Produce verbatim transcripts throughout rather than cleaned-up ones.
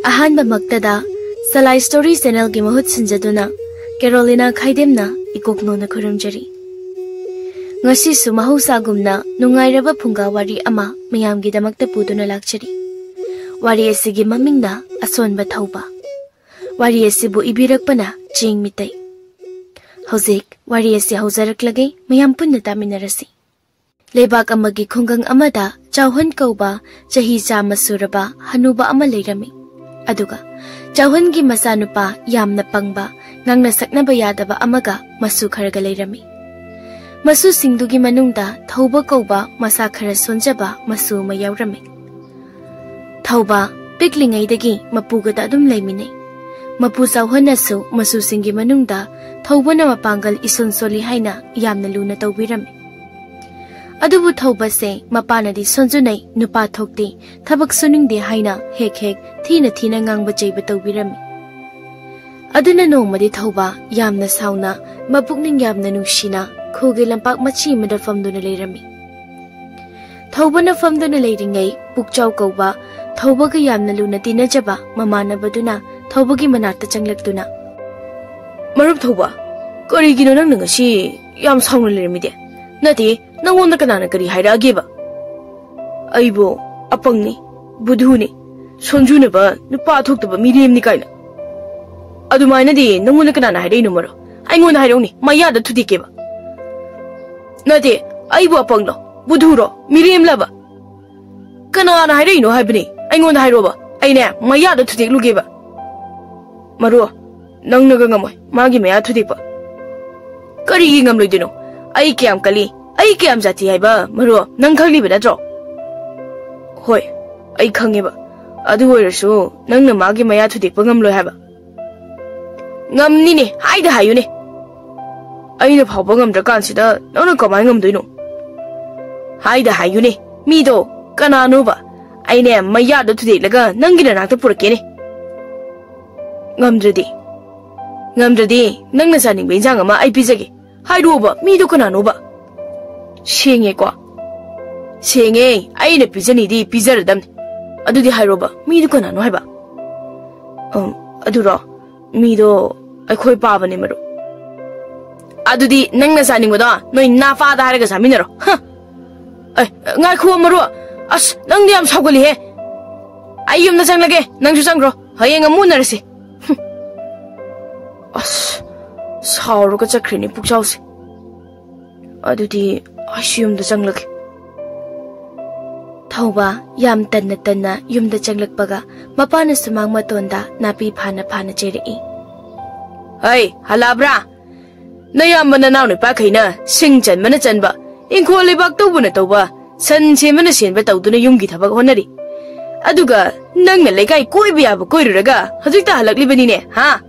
ꯑꯍꯥꯟꯕꯃꯛꯇꯗ ꯁꯂꯥꯏ story ꯆꯦꯅꯦꯜꯒꯤ ꯃꯍꯨꯠ ꯁꯤꯟꯖꯗꯨꯅ ꯀꯦꯔꯣꯂꯤꯅꯥ ꯈꯥꯏꯗꯦꯝꯅ ꯏꯀꯣꯛꯅꯣꯅ ꯈꯨꯔꯨꯝꯖꯔꯤ꯫ ꯉꯁꯤꯁꯨ ꯃꯍꯧꯁꯥꯒꯨꯝꯅ ꯅꯨꯡꯉꯥꯏꯔꯕ ꯐꯨꯡꯒꯥ ꯋꯥꯔꯤ ꯑꯃ ꯃꯌꯥꯝꯒꯤꯗꯃꯛꯇ ꯄꯨꯗꯨꯅ ꯂꯥꯛꯆꯔꯤ꯫ ꯋꯥꯔꯤ ꯑꯁꯤꯒꯤ ꯃꯃꯤꯡꯅ ꯑꯁꯣꯟꯕ ꯊꯧꯕ꯫ ꯋꯥꯔꯤ ꯑꯁꯤꯕꯨ ꯏꯕꯤꯔꯛꯄꯅ ꯆꯦꯡ ꯃꯤꯇꯩ꯫ ꯍꯧꯖꯤꯛ ꯋꯥꯔꯤ ꯑꯁꯤ ꯍꯧꯖꯔꯛꯂꯒꯦ, ꯃꯌꯥꯝ ꯄꯨꯟꯅ ꯇꯥꯃꯤꯟꯅꯔꯁꯤ꯫ ꯂꯩꯕꯥꯛ ꯑꯃꯒꯤ ꯈꯨꯡꯒꯪ ꯑꯃꯗ ꯆꯥꯎꯍꯟ ꯀꯧꯕ ꯆꯍꯤ ꯆꯥꯝꯃ ꯁꯨꯔꯕ ꯍꯅꯨꯕ ꯑꯃ ꯂꯩꯔꯝꯃꯤ꯫ ꯑꯗꯨꯒ ꯆꯥꯎꯍꯟꯒꯤ ꯃꯆꯥꯅꯨꯄꯥ ꯌꯥꯝꯅ ꯄꯪꯕ, ꯉꯥꯡꯅ ꯁꯛꯅꯕ ꯌꯥꯗꯕ ꯑꯃꯒ ꯃꯁꯨ ꯈꯔꯒ ꯂꯩꯔꯝꯃꯤ꯫ ꯃꯁꯨꯁꯤꯡꯗꯨꯒꯤ ꯃꯅꯨꯡꯗ ꯊꯧꯕ ꯀꯧꯕ ꯃꯁꯥ ꯈꯔ ꯁꯣꯟꯖꯕ ꯃꯁꯨ ꯑꯃ ꯌꯥꯎꯔꯝꯃꯤ꯫ ꯊꯧꯕ ꯄꯤꯛꯂꯤꯉꯩꯗꯒꯤ ꯃꯄꯨꯒꯗ ꯑꯗꯨꯝ ꯂꯩꯃꯤꯟꯅꯩ꯫ ꯃꯄꯨ ꯆꯥꯎꯍꯟꯅꯁꯨ ꯃꯁꯨꯁꯤꯡꯒꯤ ꯃꯅꯨꯡꯗ ꯊꯧꯕꯅ ꯃꯄꯥꯡꯒꯜ ꯏꯁꯣꯟ ꯁꯣꯜꯂꯤ ꯍꯥꯏꯅ ꯌꯥꯝꯅ ꯂꯨꯅ ꯇꯧꯕꯤꯔꯝꯃꯤ꯫ ꯑꯗꯨꯕꯨ ꯊꯧꯕꯁꯦ ꯃꯄꯥꯅꯗꯤ ꯁꯣꯟꯖꯨꯅꯩ, ꯅꯨꯄꯥ ꯊꯣꯛꯇꯦ, ꯊꯕꯛ ꯁꯨꯅꯤꯡꯗꯦ ꯍꯥꯏꯅ ꯍꯦꯛ ꯍꯦꯛ ꯊꯤꯅ ꯊꯤꯅ ꯉꯥꯡꯕ ꯆꯩꯕ ꯇꯧꯕꯤꯔꯝꯃꯤ꯫ ꯑꯗꯨꯅ ꯅꯣꯡꯃꯗꯤ ꯊꯧꯕ ꯌꯥꯝꯅ ꯁꯥꯎꯅ, ꯃꯄꯨꯛꯅꯤꯡ ꯌꯥꯝꯅ ꯅꯨꯡꯁꯤꯅ ꯈꯨꯜꯒꯤ ꯂꯝꯄꯥꯛ ꯃꯆꯤ ꯑꯃꯗ ꯐꯝꯗꯨꯅ ꯂꯩꯔꯝꯃꯤ꯫ ꯊꯧꯕꯅ ꯐꯝꯗꯨꯅ ꯂꯩꯔꯤꯉꯩ ꯄꯨꯛꯆꯥꯎ ꯀꯧꯕ ꯊꯧꯕꯒ ꯌꯥꯝꯅ ꯂꯨꯅ ꯇꯤꯟꯅꯖꯕ ꯃꯃꯥꯟꯅꯕꯗꯨꯅ ꯊꯧꯕꯒꯤ ꯃꯅꯥꯛꯇ ꯆꯪꯂꯛꯇꯨꯅ, "ꯃꯔꯨꯞ ꯊꯧꯕ, ꯀꯔꯤꯒꯤꯅꯣ ꯅꯪꯅ ꯉꯁꯤ ꯌꯥꯝ ꯁꯥꯎꯅ ꯂꯩꯔꯝꯃꯤꯗꯤ? ꯅꯠꯇꯦ, ꯅꯪꯉꯣꯟꯗ ꯀꯅꯥꯅ ꯀꯔꯤ ꯍꯥꯏꯔꯛꯑꯒꯦꯕ? ꯑꯩꯕꯨ ꯑꯄꯪꯅꯤ, ꯕꯨꯙꯨꯅꯤ, ꯁꯣꯟꯖꯨꯅꯕ ꯅꯨꯄꯥ ꯊꯣꯛꯇꯕ ꯃꯤꯔꯦꯝꯅꯤ ꯀꯥꯏꯅ ꯑꯗꯨꯃꯥꯏꯅꯗꯤ ꯅꯪꯉꯣꯟꯗ ꯀꯅꯥꯅ ꯍꯥꯏꯔꯛꯏꯅꯣ ꯃꯔꯣ? ꯑꯩꯉꯣꯟꯗ ꯍꯥꯏꯔꯛꯎꯅꯦ, ꯃꯌꯥꯗ ꯊꯨꯗꯦꯛꯀꯦꯕ꯫ ꯅꯠꯇꯦ, ꯑꯩꯕꯨ ꯑꯄꯪꯂꯣ, ꯕꯨꯙꯨꯔꯣ, ꯃꯤꯔꯦꯝꯂꯕ? ꯀꯅꯥꯅ ꯍꯥꯏꯔꯛꯏꯅꯣ ꯍꯥꯏꯕꯅꯦ? ꯑꯩꯉꯣꯟꯗ ꯍꯥꯏꯔꯣꯕ, ꯑꯩꯅꯦ ꯃꯌꯥꯗ ꯊꯨꯗꯦꯛꯂꯨꯒꯦꯕ꯫ ꯃꯔꯣ, ꯅꯪꯅꯒ ꯉꯝꯃꯣꯏ ꯃꯥꯒꯤ ꯃꯌꯥ ꯊꯨꯗꯦꯛꯄ꯫ ꯀꯔꯤꯒꯤ ꯉꯝꯂꯣꯏꯗꯣꯏꯅꯣ? ꯑꯩ ꯀꯌꯥꯝ ꯀꯜꯂꯤ, ꯑꯩ ꯀꯌꯥꯝ ꯖꯥꯇꯤ ꯍꯥꯏꯕ ꯃꯔꯣ ꯅꯪ ꯈꯪꯂꯤꯕ ꯅꯠꯇ꯭ꯔꯣ? ꯍꯣꯏ, ꯑꯩ ꯈꯪꯉꯦꯕ꯫ ꯑꯗꯨ ꯑꯣꯏꯔꯁꯨ ꯅꯪꯅ ꯃꯥꯒꯤ ꯃꯌꯥ ꯊꯨꯗꯦꯛꯄ ꯉꯝꯂꯣꯏ ꯍꯥꯏꯕ? ꯉꯝꯅꯤꯅꯦ, ꯍꯥꯏꯗ ꯍꯥꯏꯌꯨꯅꯦ꯫ ꯑꯩꯅ ꯐꯥꯎꯕ ꯉꯝꯗ꯭ꯔꯀꯥꯟꯁꯤꯗ ꯅꯪꯅ ꯀꯃꯥꯏꯅ ꯉꯝꯗꯣꯏꯅꯣ? ꯍꯥꯏꯗ ꯍꯥꯏꯌꯨꯅꯦ, ꯃꯤꯗꯣ ꯀꯅꯥꯅꯣꯕ? ꯑꯩꯅꯦ ꯃꯌꯥꯗꯣ ꯊꯨꯗꯦꯛꯂꯒ ꯅꯪꯒꯤ ꯅꯅꯥꯛꯇ ꯄꯨꯔꯛꯀꯦꯅꯦ꯫ ꯉꯝꯗ꯭ꯔꯗꯤ, ꯉꯝꯗ꯭ꯔꯗꯤ ꯅꯪꯅ ꯆꯥꯅꯤꯡꯕ ꯏꯟꯖꯥꯡ ꯑꯃ ꯑꯩ ꯄꯤꯖꯒꯦ꯫ ꯍꯥꯏꯔꯛꯑꯣꯕ, ꯃꯤꯗꯣ ꯀꯅꯥꯅꯣꯕ? ꯁꯦꯡꯉꯦꯀꯣ? ꯁꯦꯡꯉꯦ, ꯑꯩꯅ ꯄꯤꯖꯅꯤꯗꯤ ꯄꯤꯖꯔꯗꯝꯅꯤ꯫ ꯑꯗꯨꯗꯤ ꯍꯥꯏꯔꯣꯕ, ꯃꯤꯗꯣ ꯀꯅꯥꯅꯣ ꯍꯥꯏꯕ? ꯑꯗꯨꯔꯣ? ꯃꯤꯗꯣ ꯑꯩꯈꯣꯏ ꯄꯥꯕꯅꯦ, ꯃꯔꯨꯞ꯫ ꯑꯗꯨꯗꯤ ꯅꯪꯅ ꯆꯥꯅꯤꯡꯕꯗꯣ ꯅꯣꯏ ꯅꯥꯄꯥꯗ ꯍꯥꯏꯔꯒ ꯆꯥꯃꯤꯟꯅꯔꯣ꯫ ꯍ! ꯑꯦ, ꯉꯥꯏꯈꯣ, ꯃꯔꯨꯞ꯫ ꯑꯁ, ꯅꯪꯗꯤ ꯌꯥꯝ ꯁꯥꯎꯒꯜꯂꯤꯍꯦ꯫ ꯑꯩ ꯌꯨꯝꯗ ꯆꯪꯂꯒꯦ, ꯅꯪꯁꯨ ꯆꯪꯈ꯭ꯔꯣ꯫ ꯍꯌꯦꯡ ꯑꯃꯨꯛ ꯎꯅꯔꯁꯤ꯫ ꯍꯨꯝ꯫ ꯑꯁ, ꯁꯥꯎꯔꯒ ꯆꯠꯈ꯭ꯔꯦꯅꯦ ꯄꯨꯛꯆꯥꯎꯁꯦ꯫ ꯑꯗꯨꯗꯤ ꯑꯩꯁꯨ ꯌꯨꯝꯗ ꯆꯪꯂꯒꯦ꯫ ꯊꯧꯕ ꯌꯥꯝ ꯇꯟꯅ ꯇꯟꯅ ꯌꯨꯝꯗ ꯆꯪꯂꯛꯄꯒ, ꯃꯄꯥꯅ ꯁꯨꯃꯥꯡ ꯃꯇꯣꯟꯗ ꯅꯥꯄꯤ ꯐꯥꯅ ꯐꯥꯅ ꯆꯩꯔꯛꯏ꯫ "ꯍꯩ, ꯍꯜꯂꯛꯑꯕ꯭ꯔꯥ? ꯅꯌꯥꯝꯕ ꯅꯅꯥꯎ ꯅꯨꯄꯥꯈꯩꯅ ꯁꯤꯡ ꯆꯟꯕꯅ ꯆꯟꯕ, ꯏꯪꯈꯣꯜ ꯂꯩꯕꯥꯛ ꯇꯧꯕꯅ ꯇꯧꯕ, ꯁꯟ ꯁꯦꯝꯕꯅ ꯁꯦꯝꯕ ꯇꯧꯗꯨꯅ ꯌꯨꯝꯒꯤ ꯊꯕꯛ ꯍꯣꯠꯅꯔꯤ꯫ ꯑꯗꯨꯒ ꯅꯪꯅ ꯂꯩꯀꯥꯏ ꯀꯣꯏꯕ ꯌꯥꯕ ꯀꯣꯏꯔꯨꯔꯒ ꯍꯧꯖꯤꯛꯇ ꯍꯜꯂꯛꯂꯤꯕꯅꯤꯅꯦ, ꯍꯥ?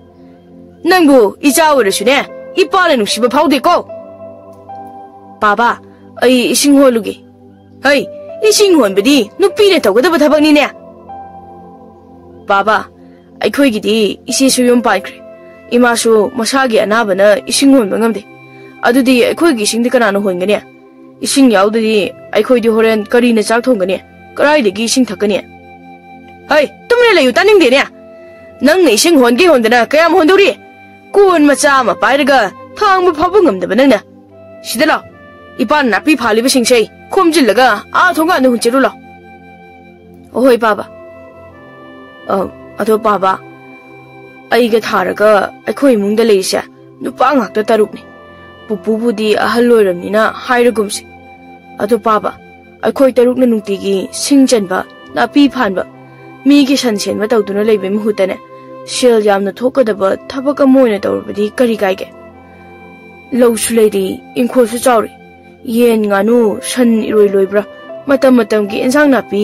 ꯅꯪꯕꯨ ꯏꯆꯥ ꯑꯣꯏꯔꯁꯨꯅꯦ, ꯏꯄꯥꯅ ꯅꯨꯡꯁꯤꯕ ꯐꯥꯎꯗꯦꯀꯣ꯫" "ꯄꯥꯕ, ꯑꯩ ꯏꯁꯤꯡ ꯍꯣꯜꯂꯨꯒꯦ꯫" "ꯍꯩ, ꯏꯁꯤꯡ ꯍꯣꯟꯕꯗꯤ ꯅꯨꯄꯤꯅ ꯇꯧꯒꯗꯕ ꯊꯕꯛꯅꯤꯅꯦ꯫" "ꯄꯥꯕ, ꯑꯩꯈꯣꯏꯒꯤꯗꯤ ꯏꯆꯦꯁꯨ ꯌꯨꯝ ꯄꯥꯟꯈ꯭ꯔꯦ꯫ ꯏꯃꯥꯁꯨ ꯃꯁꯥꯒꯤ ꯑꯅꯥꯕꯅ ꯏꯁꯤꯡ ꯍꯣꯟꯕ ꯉꯝꯗꯦ꯫ ꯑꯗꯨꯗꯤ ꯑꯩꯈꯣꯏꯒꯤ ꯏꯁꯤꯡꯗꯤ ꯀꯅꯥꯅ ꯍꯣꯟꯒꯅꯤ? ꯏꯁꯤꯡ ꯌꯥꯎꯗ꯭ꯔꯗꯤ ꯑꯩꯈꯣꯏꯗꯤ ꯍꯣꯔꯦꯟ ꯀꯔꯤꯅ ꯆꯥꯛ ꯊꯣꯡꯒꯅꯤ? ꯀꯗꯥꯏꯗꯒꯤ ꯏꯁꯤꯡ ꯊꯛꯀꯅꯤ?" "ꯍꯩ, ꯇꯨꯃꯤꯟꯅ ꯂꯩꯌꯨ, ꯇꯥꯅꯤꯡꯗꯦꯅꯦ꯫ ꯅꯪꯅ ꯏꯁꯤꯡ ꯍꯣꯟꯒꯦ ꯍꯣꯟꯗꯅ ꯀꯌꯥꯝ ꯍꯣꯟꯗꯧꯔꯤ? ꯀꯣꯟ ꯃꯆꯥ ꯑꯃ ꯄꯥꯏꯔꯒ ꯊꯥꯡꯕ ꯐꯥꯎꯕ ꯉꯝꯗꯕ ꯅꯪꯅ꯫ ꯁꯤꯗ ꯂꯥꯎ꯫ ꯏꯄꯥꯅ ꯅꯥꯄꯤ ꯐꯥꯜꯂꯤꯕꯁꯤꯡꯁꯦ ꯈꯣꯝꯖꯤꯜꯂꯒ ꯑꯥ ꯊꯣꯡꯒꯥꯟꯗ ꯍꯨꯟꯆꯤꯜꯂꯨ ꯂꯥꯎ꯫" "ꯑꯍꯣꯏ, ꯄꯥꯕ꯫" "ꯑ, ꯑꯗꯣ ꯄꯥꯕ, ꯑꯩꯒ ꯊꯥꯔꯒ ꯑꯩꯈꯣꯏ ꯏꯃꯨꯡꯗ ꯂꯩꯔꯤꯁꯦ ꯅꯨꯄꯥ ꯉꯥꯛꯇ ꯇꯔꯨꯛꯅꯤ꯫ ꯄꯨꯄꯨꯕꯨꯗꯤ ꯑꯍꯜ ꯑꯣꯏꯔꯕꯅꯤꯅ ꯍꯥꯏꯔꯒꯨꯝꯁꯤ꯫ ꯑꯗꯣ ꯄꯥꯕ, ꯑꯩꯈꯣꯏ ꯇꯔꯨꯛꯅ ꯅꯨꯡꯇꯤꯒꯤ ꯁꯤꯡ ꯆꯟꯕ, ꯅꯥꯄꯤ ꯐꯥꯟꯕ, ꯃꯤꯒꯤ ꯁꯟ ꯁꯦꯟꯕ ꯇꯧꯗꯨꯅ ꯂꯩꯕꯩ ꯃꯍꯨꯠꯇꯅꯦ, ꯁꯦꯜ ꯌꯥꯝꯅ ꯊꯣꯛꯀꯗꯕ ꯊꯕꯛ ꯑꯃ ꯑꯣꯏꯅ ꯇꯧꯔꯕꯗꯤ ꯀꯔꯤ ꯀꯥꯏꯒꯦ? ꯂꯧꯁꯨ ꯂꯩꯔꯤ, ꯏꯪꯈꯣꯜꯁꯨ ꯆꯥꯎꯔꯤ, ꯌꯦꯟ, ꯉꯥꯅꯨ, ꯁꯟ ꯏꯔꯣꯏ ꯂꯣꯏꯕ꯭ꯔꯥ? ꯃꯇꯝ ꯃꯇꯝꯒꯤ ꯏꯟꯁꯥꯡ ꯅꯥꯄꯤ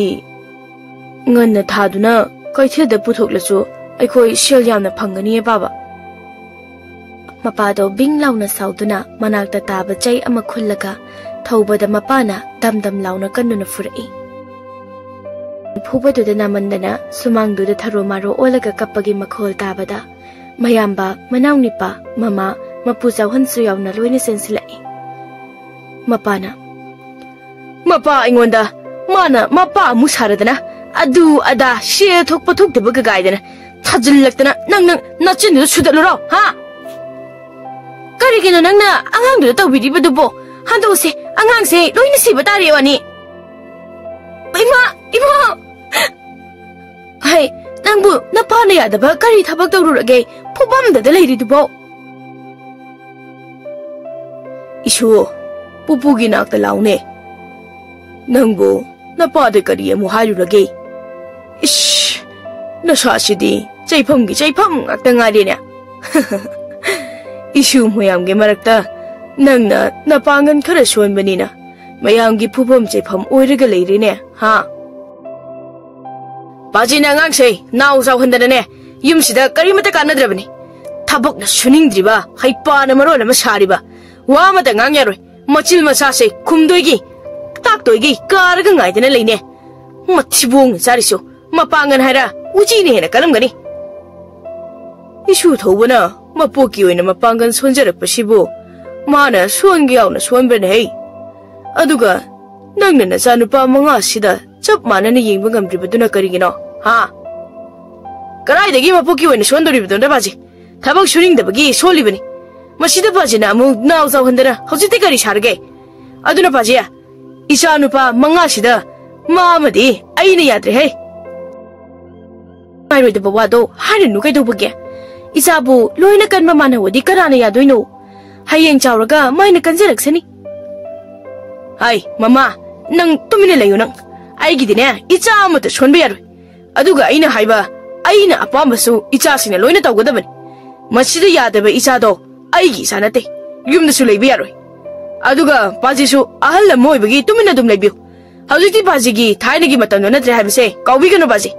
ꯉꯟꯅ ꯊꯥꯗꯨꯅ ꯀꯩꯊꯦꯜꯗ ꯄꯨꯊꯣꯛꯂꯁꯨ ꯑꯩꯈꯣꯏ ꯁꯦꯜ ꯌꯥꯝꯅ ꯐꯪꯒꯅꯤꯌꯦ, ꯄꯥꯕ꯫" ꯃꯄꯥꯗꯣ ꯕꯤꯡ ꯂꯥꯎꯅ ꯁꯥꯎꯗꯨꯅ ꯃꯅꯥꯛꯇ ꯇꯥꯕ ꯆꯩ ꯑꯃ ꯈꯨꯜꯂꯒ ꯊꯧꯕꯗ ꯃꯄꯥꯅ ꯗꯝ ꯗꯝ ꯂꯥꯎꯅ ꯀꯟꯗꯨꯅ ꯐꯨꯔꯛꯏ꯫ ꯐꯨꯕꯗꯨꯗ ꯅꯥꯃꯟꯗꯅ ꯁꯨꯃꯥꯡꯗꯨꯗ ꯊꯔꯣ ꯃꯥꯔꯣ ꯑꯣꯜꯂꯒ ꯀꯞꯄꯒꯤ ꯃꯈꯣꯜ ꯇꯥꯕꯗ ꯃꯌꯥꯝꯕ, ꯃꯅꯥꯎꯅꯤꯄꯥ, ꯃꯃꯥ, ꯃꯄꯨ ꯆꯥꯎꯍꯟꯁꯨ ꯌꯥꯎꯅ ꯂꯣꯏꯅ ꯆꯦꯟꯁꯤꯜꯂꯛꯏ꯫ ꯃꯄꯥꯅ, "ꯃꯄꯥ ꯑꯩꯉꯣꯟꯗ ꯃꯥꯅ ꯃꯄꯥ ꯑꯃꯨꯛ ꯁꯥꯔꯗꯅ, ꯑꯗꯨ ꯑꯗꯥ ꯁꯦꯜ ꯊꯣꯛꯄ ꯊꯣꯛꯇꯕꯒ ꯀꯥꯏꯗꯅ, ꯊꯥꯖꯤꯜꯂꯛꯇꯅ ꯅꯪ, ꯅꯪ ꯅꯆꯤꯟꯗꯨꯗ ꯁꯨꯗꯠꯂꯨꯔꯣ, ꯍꯥ? ꯀꯔꯤꯒꯤꯅꯣ ꯅꯪꯅ ꯑꯉꯥꯡꯗꯨꯗ ꯇꯧꯕꯤꯔꯤꯕꯗꯨꯕꯣ? ꯍꯟꯗꯣꯛꯁꯦ, ꯑꯉꯥꯡꯁꯦ ꯂꯣꯏꯅ ꯁꯤꯕ ꯇꯥꯔꯦ, ꯋꯥꯅꯤ꯫ ꯏꯃꯥ, ꯏꯃꯥ! ꯍꯩ, ꯅꯪꯕꯨ ꯅꯄꯥꯅ ꯌꯥꯗꯕ ꯀꯔꯤ ꯊꯕꯛ ꯇꯧꯔꯨꯔꯒꯦ? ꯐꯨꯐꯝꯗꯗ ꯂꯩꯔꯤꯗꯨꯕꯣ? ꯏꯁꯨ, ꯄꯨꯄꯨꯒꯤ ꯅꯥꯛꯇ ꯂꯥꯎꯅꯦ꯫ ꯅꯪꯕꯨ ꯅꯄꯥꯗ ꯀꯔꯤ ꯑꯃꯨꯛ ꯍꯥꯏꯔꯨꯔꯒꯦ? ꯏꯁ, ꯅꯁꯥꯁꯤꯗꯤ ꯆꯩꯐꯝꯒꯤ ꯆꯩꯐꯝ ꯉꯥꯛꯇ ꯉꯥꯏꯔꯦꯅꯦ꯫ ꯏꯁꯨ ꯃꯌꯥꯝꯒꯤ ꯃꯔꯛꯇ ꯅꯪꯅ ꯅꯄꯥꯡꯒꯜ ꯈꯔ ꯁꯣꯟꯕꯅꯤꯅ ꯃꯌꯥꯝꯒꯤ ꯐꯨꯐꯝ ꯆꯩꯐꯝ ꯑꯣꯏꯔꯒ ꯂꯩꯔꯦꯅꯦ, ꯍꯥ? ꯄꯥꯖꯤꯅ ꯑꯉꯥꯡꯁꯦ ꯅꯥꯎ ꯆꯥꯎꯍꯟꯗꯅꯅꯦ, ꯌꯨꯝꯁꯤꯗ ꯀꯔꯤꯃꯠꯇ ꯀꯥꯟꯅꯗ꯭ꯔꯕꯅꯤ꯫ ꯊꯕꯛꯅ ꯁꯨꯅꯤꯡꯗ꯭ꯔꯤꯕ, ꯍꯩꯄꯥꯅ ꯃꯔꯣꯜ ꯑꯃ ꯁꯥꯔꯤꯕ, ꯋꯥ ꯑꯃꯠꯇ ꯉꯥꯡ ꯌꯥꯔꯣꯏ꯫ ꯃꯆꯤꯜ ꯃꯆꯥꯁꯦ ꯈꯨꯝꯗꯣꯏꯒꯤ, ꯇꯥꯛꯇꯣꯏꯒꯤ ꯀꯥꯔꯒ ꯉꯥꯏꯗꯅ ꯂꯩꯅꯦ꯫ ꯃꯊꯤꯕꯣꯡꯅ ꯆꯥꯔꯤꯁꯨ ꯃꯄꯥꯡꯒꯜ ꯍꯥꯏꯔ ꯎꯆꯤꯅ ꯍꯦꯟꯅ ꯀꯜꯂꯝꯒꯅꯤ꯫ ꯏꯁꯨ ꯊꯧꯕꯅ ꯃꯄꯣꯛꯀꯤ ꯑꯣꯏꯅ ꯃꯄꯥꯡꯒꯜ ꯁꯣꯟꯖꯔꯛꯄꯁꯤꯕꯨ ꯃꯥꯅ ꯁꯣꯟꯒꯦ ꯌꯥꯎꯅ ꯁꯣꯟꯕ꯭ꯔꯅꯦ ꯍꯩ? ꯑꯗꯨꯒ ꯅꯪꯅ ꯅꯆꯥꯅꯨꯄꯥ ꯃꯉꯥꯁꯤꯗ ꯆꯞ ꯃꯥꯟꯅꯅ ꯌꯦꯡꯕ ꯉꯝꯗ꯭ꯔꯤꯕꯗꯨꯅ ꯀꯔꯤꯒꯤꯅꯣ, ꯍꯥ? ꯀꯗꯥꯏꯗꯒꯤ ꯃꯄꯣꯛꯀꯤ ꯑꯣꯏꯅ ꯁꯣꯟꯗꯣꯔꯤꯕꯗꯣ ꯅꯄꯥꯁꯦ? ꯊꯕꯛ ꯁꯨꯅꯤꯡꯗꯕꯒꯤ ꯁꯣꯜꯂꯤꯕꯅꯤ꯫ ꯃꯁꯤꯗ ꯄꯥꯁꯤꯅ ꯑꯃꯨꯛ ꯅꯥꯎ ꯆꯥꯎꯍꯟꯗꯅ ꯍꯧꯖꯤꯛꯇꯤ ꯀꯔꯤ ꯁꯥꯔꯒꯦ? ꯑꯗꯨꯅ ꯄꯥꯁꯤ, ꯏꯆꯥ ꯅꯨꯄꯥ ꯃꯉꯥꯁꯤꯗ ꯃꯥ ꯑꯃꯗꯤ ꯑꯩꯅ ꯌꯥꯗ꯭ꯔꯦꯍꯦ꯫ ꯉꯥꯏꯔꯣꯏꯗꯕ ꯋꯥꯗꯣ ꯍꯥꯏꯔꯅꯨ ꯀꯩꯗꯧꯕꯒꯦ? ꯏꯆꯥꯕꯨ ꯂꯣꯏꯅ ꯀꯟꯕ ꯃꯥꯟꯅꯧꯗꯤ ꯀꯅꯥꯅ ꯌꯥꯗꯣꯏꯅꯣ? ꯍꯌꯦꯡ ꯆꯥꯎꯔꯒ ꯃꯥꯏꯅ ꯀꯟꯖꯔꯛꯁꯅꯤ꯫ ꯍꯥꯏ, ꯃꯃꯥ, ꯅꯪ ꯇꯨꯃꯤꯟꯅ ꯂꯩꯌꯨ ꯅꯪ꯫ ꯑꯩꯒꯤꯗꯤꯅꯦ, ꯏꯆꯥ ꯑꯃꯠꯇ ꯁꯣꯟꯕ ꯌꯥꯔꯣꯏ꯫ ꯑꯗꯨꯒ ꯑꯩꯅ ꯍꯥꯏꯕ, ꯑꯩꯅ ꯑꯄꯥꯝꯕꯁꯨ ꯏꯆꯥꯁꯤꯡꯅ ꯂꯣꯏꯅ ꯇꯧꯒꯗꯕꯅꯤ꯫ ꯃꯁꯤꯗ ꯌꯥꯗꯕ ꯏꯆꯥꯗꯣ ꯑꯩꯒꯤ ꯏꯆꯥ ꯅꯠꯇꯦ, ꯌꯨꯝꯗꯁꯨ ꯂꯩꯕ ꯌꯥꯔꯣꯏ꯫ ꯑꯗꯨꯒ ꯄꯥꯖꯤꯁꯨ ꯑꯍꯜ ꯑꯃ ꯑꯣꯏꯕꯒꯤ ꯇꯨꯃꯤꯟꯅ ꯑꯗꯨꯝ ꯂꯩꯕꯤꯌꯨ꯫ ꯍꯧꯖꯤꯛꯇꯤ ꯄꯥꯖꯤꯒꯤ ꯊꯥꯏꯅꯒꯤ ꯃꯇꯝꯗꯣ ꯅꯠꯇ꯭ꯔꯦ ꯍꯥꯏꯕꯁꯦ ꯀꯥꯎꯕꯤꯒꯅꯨ ꯄꯥꯖꯤ꯫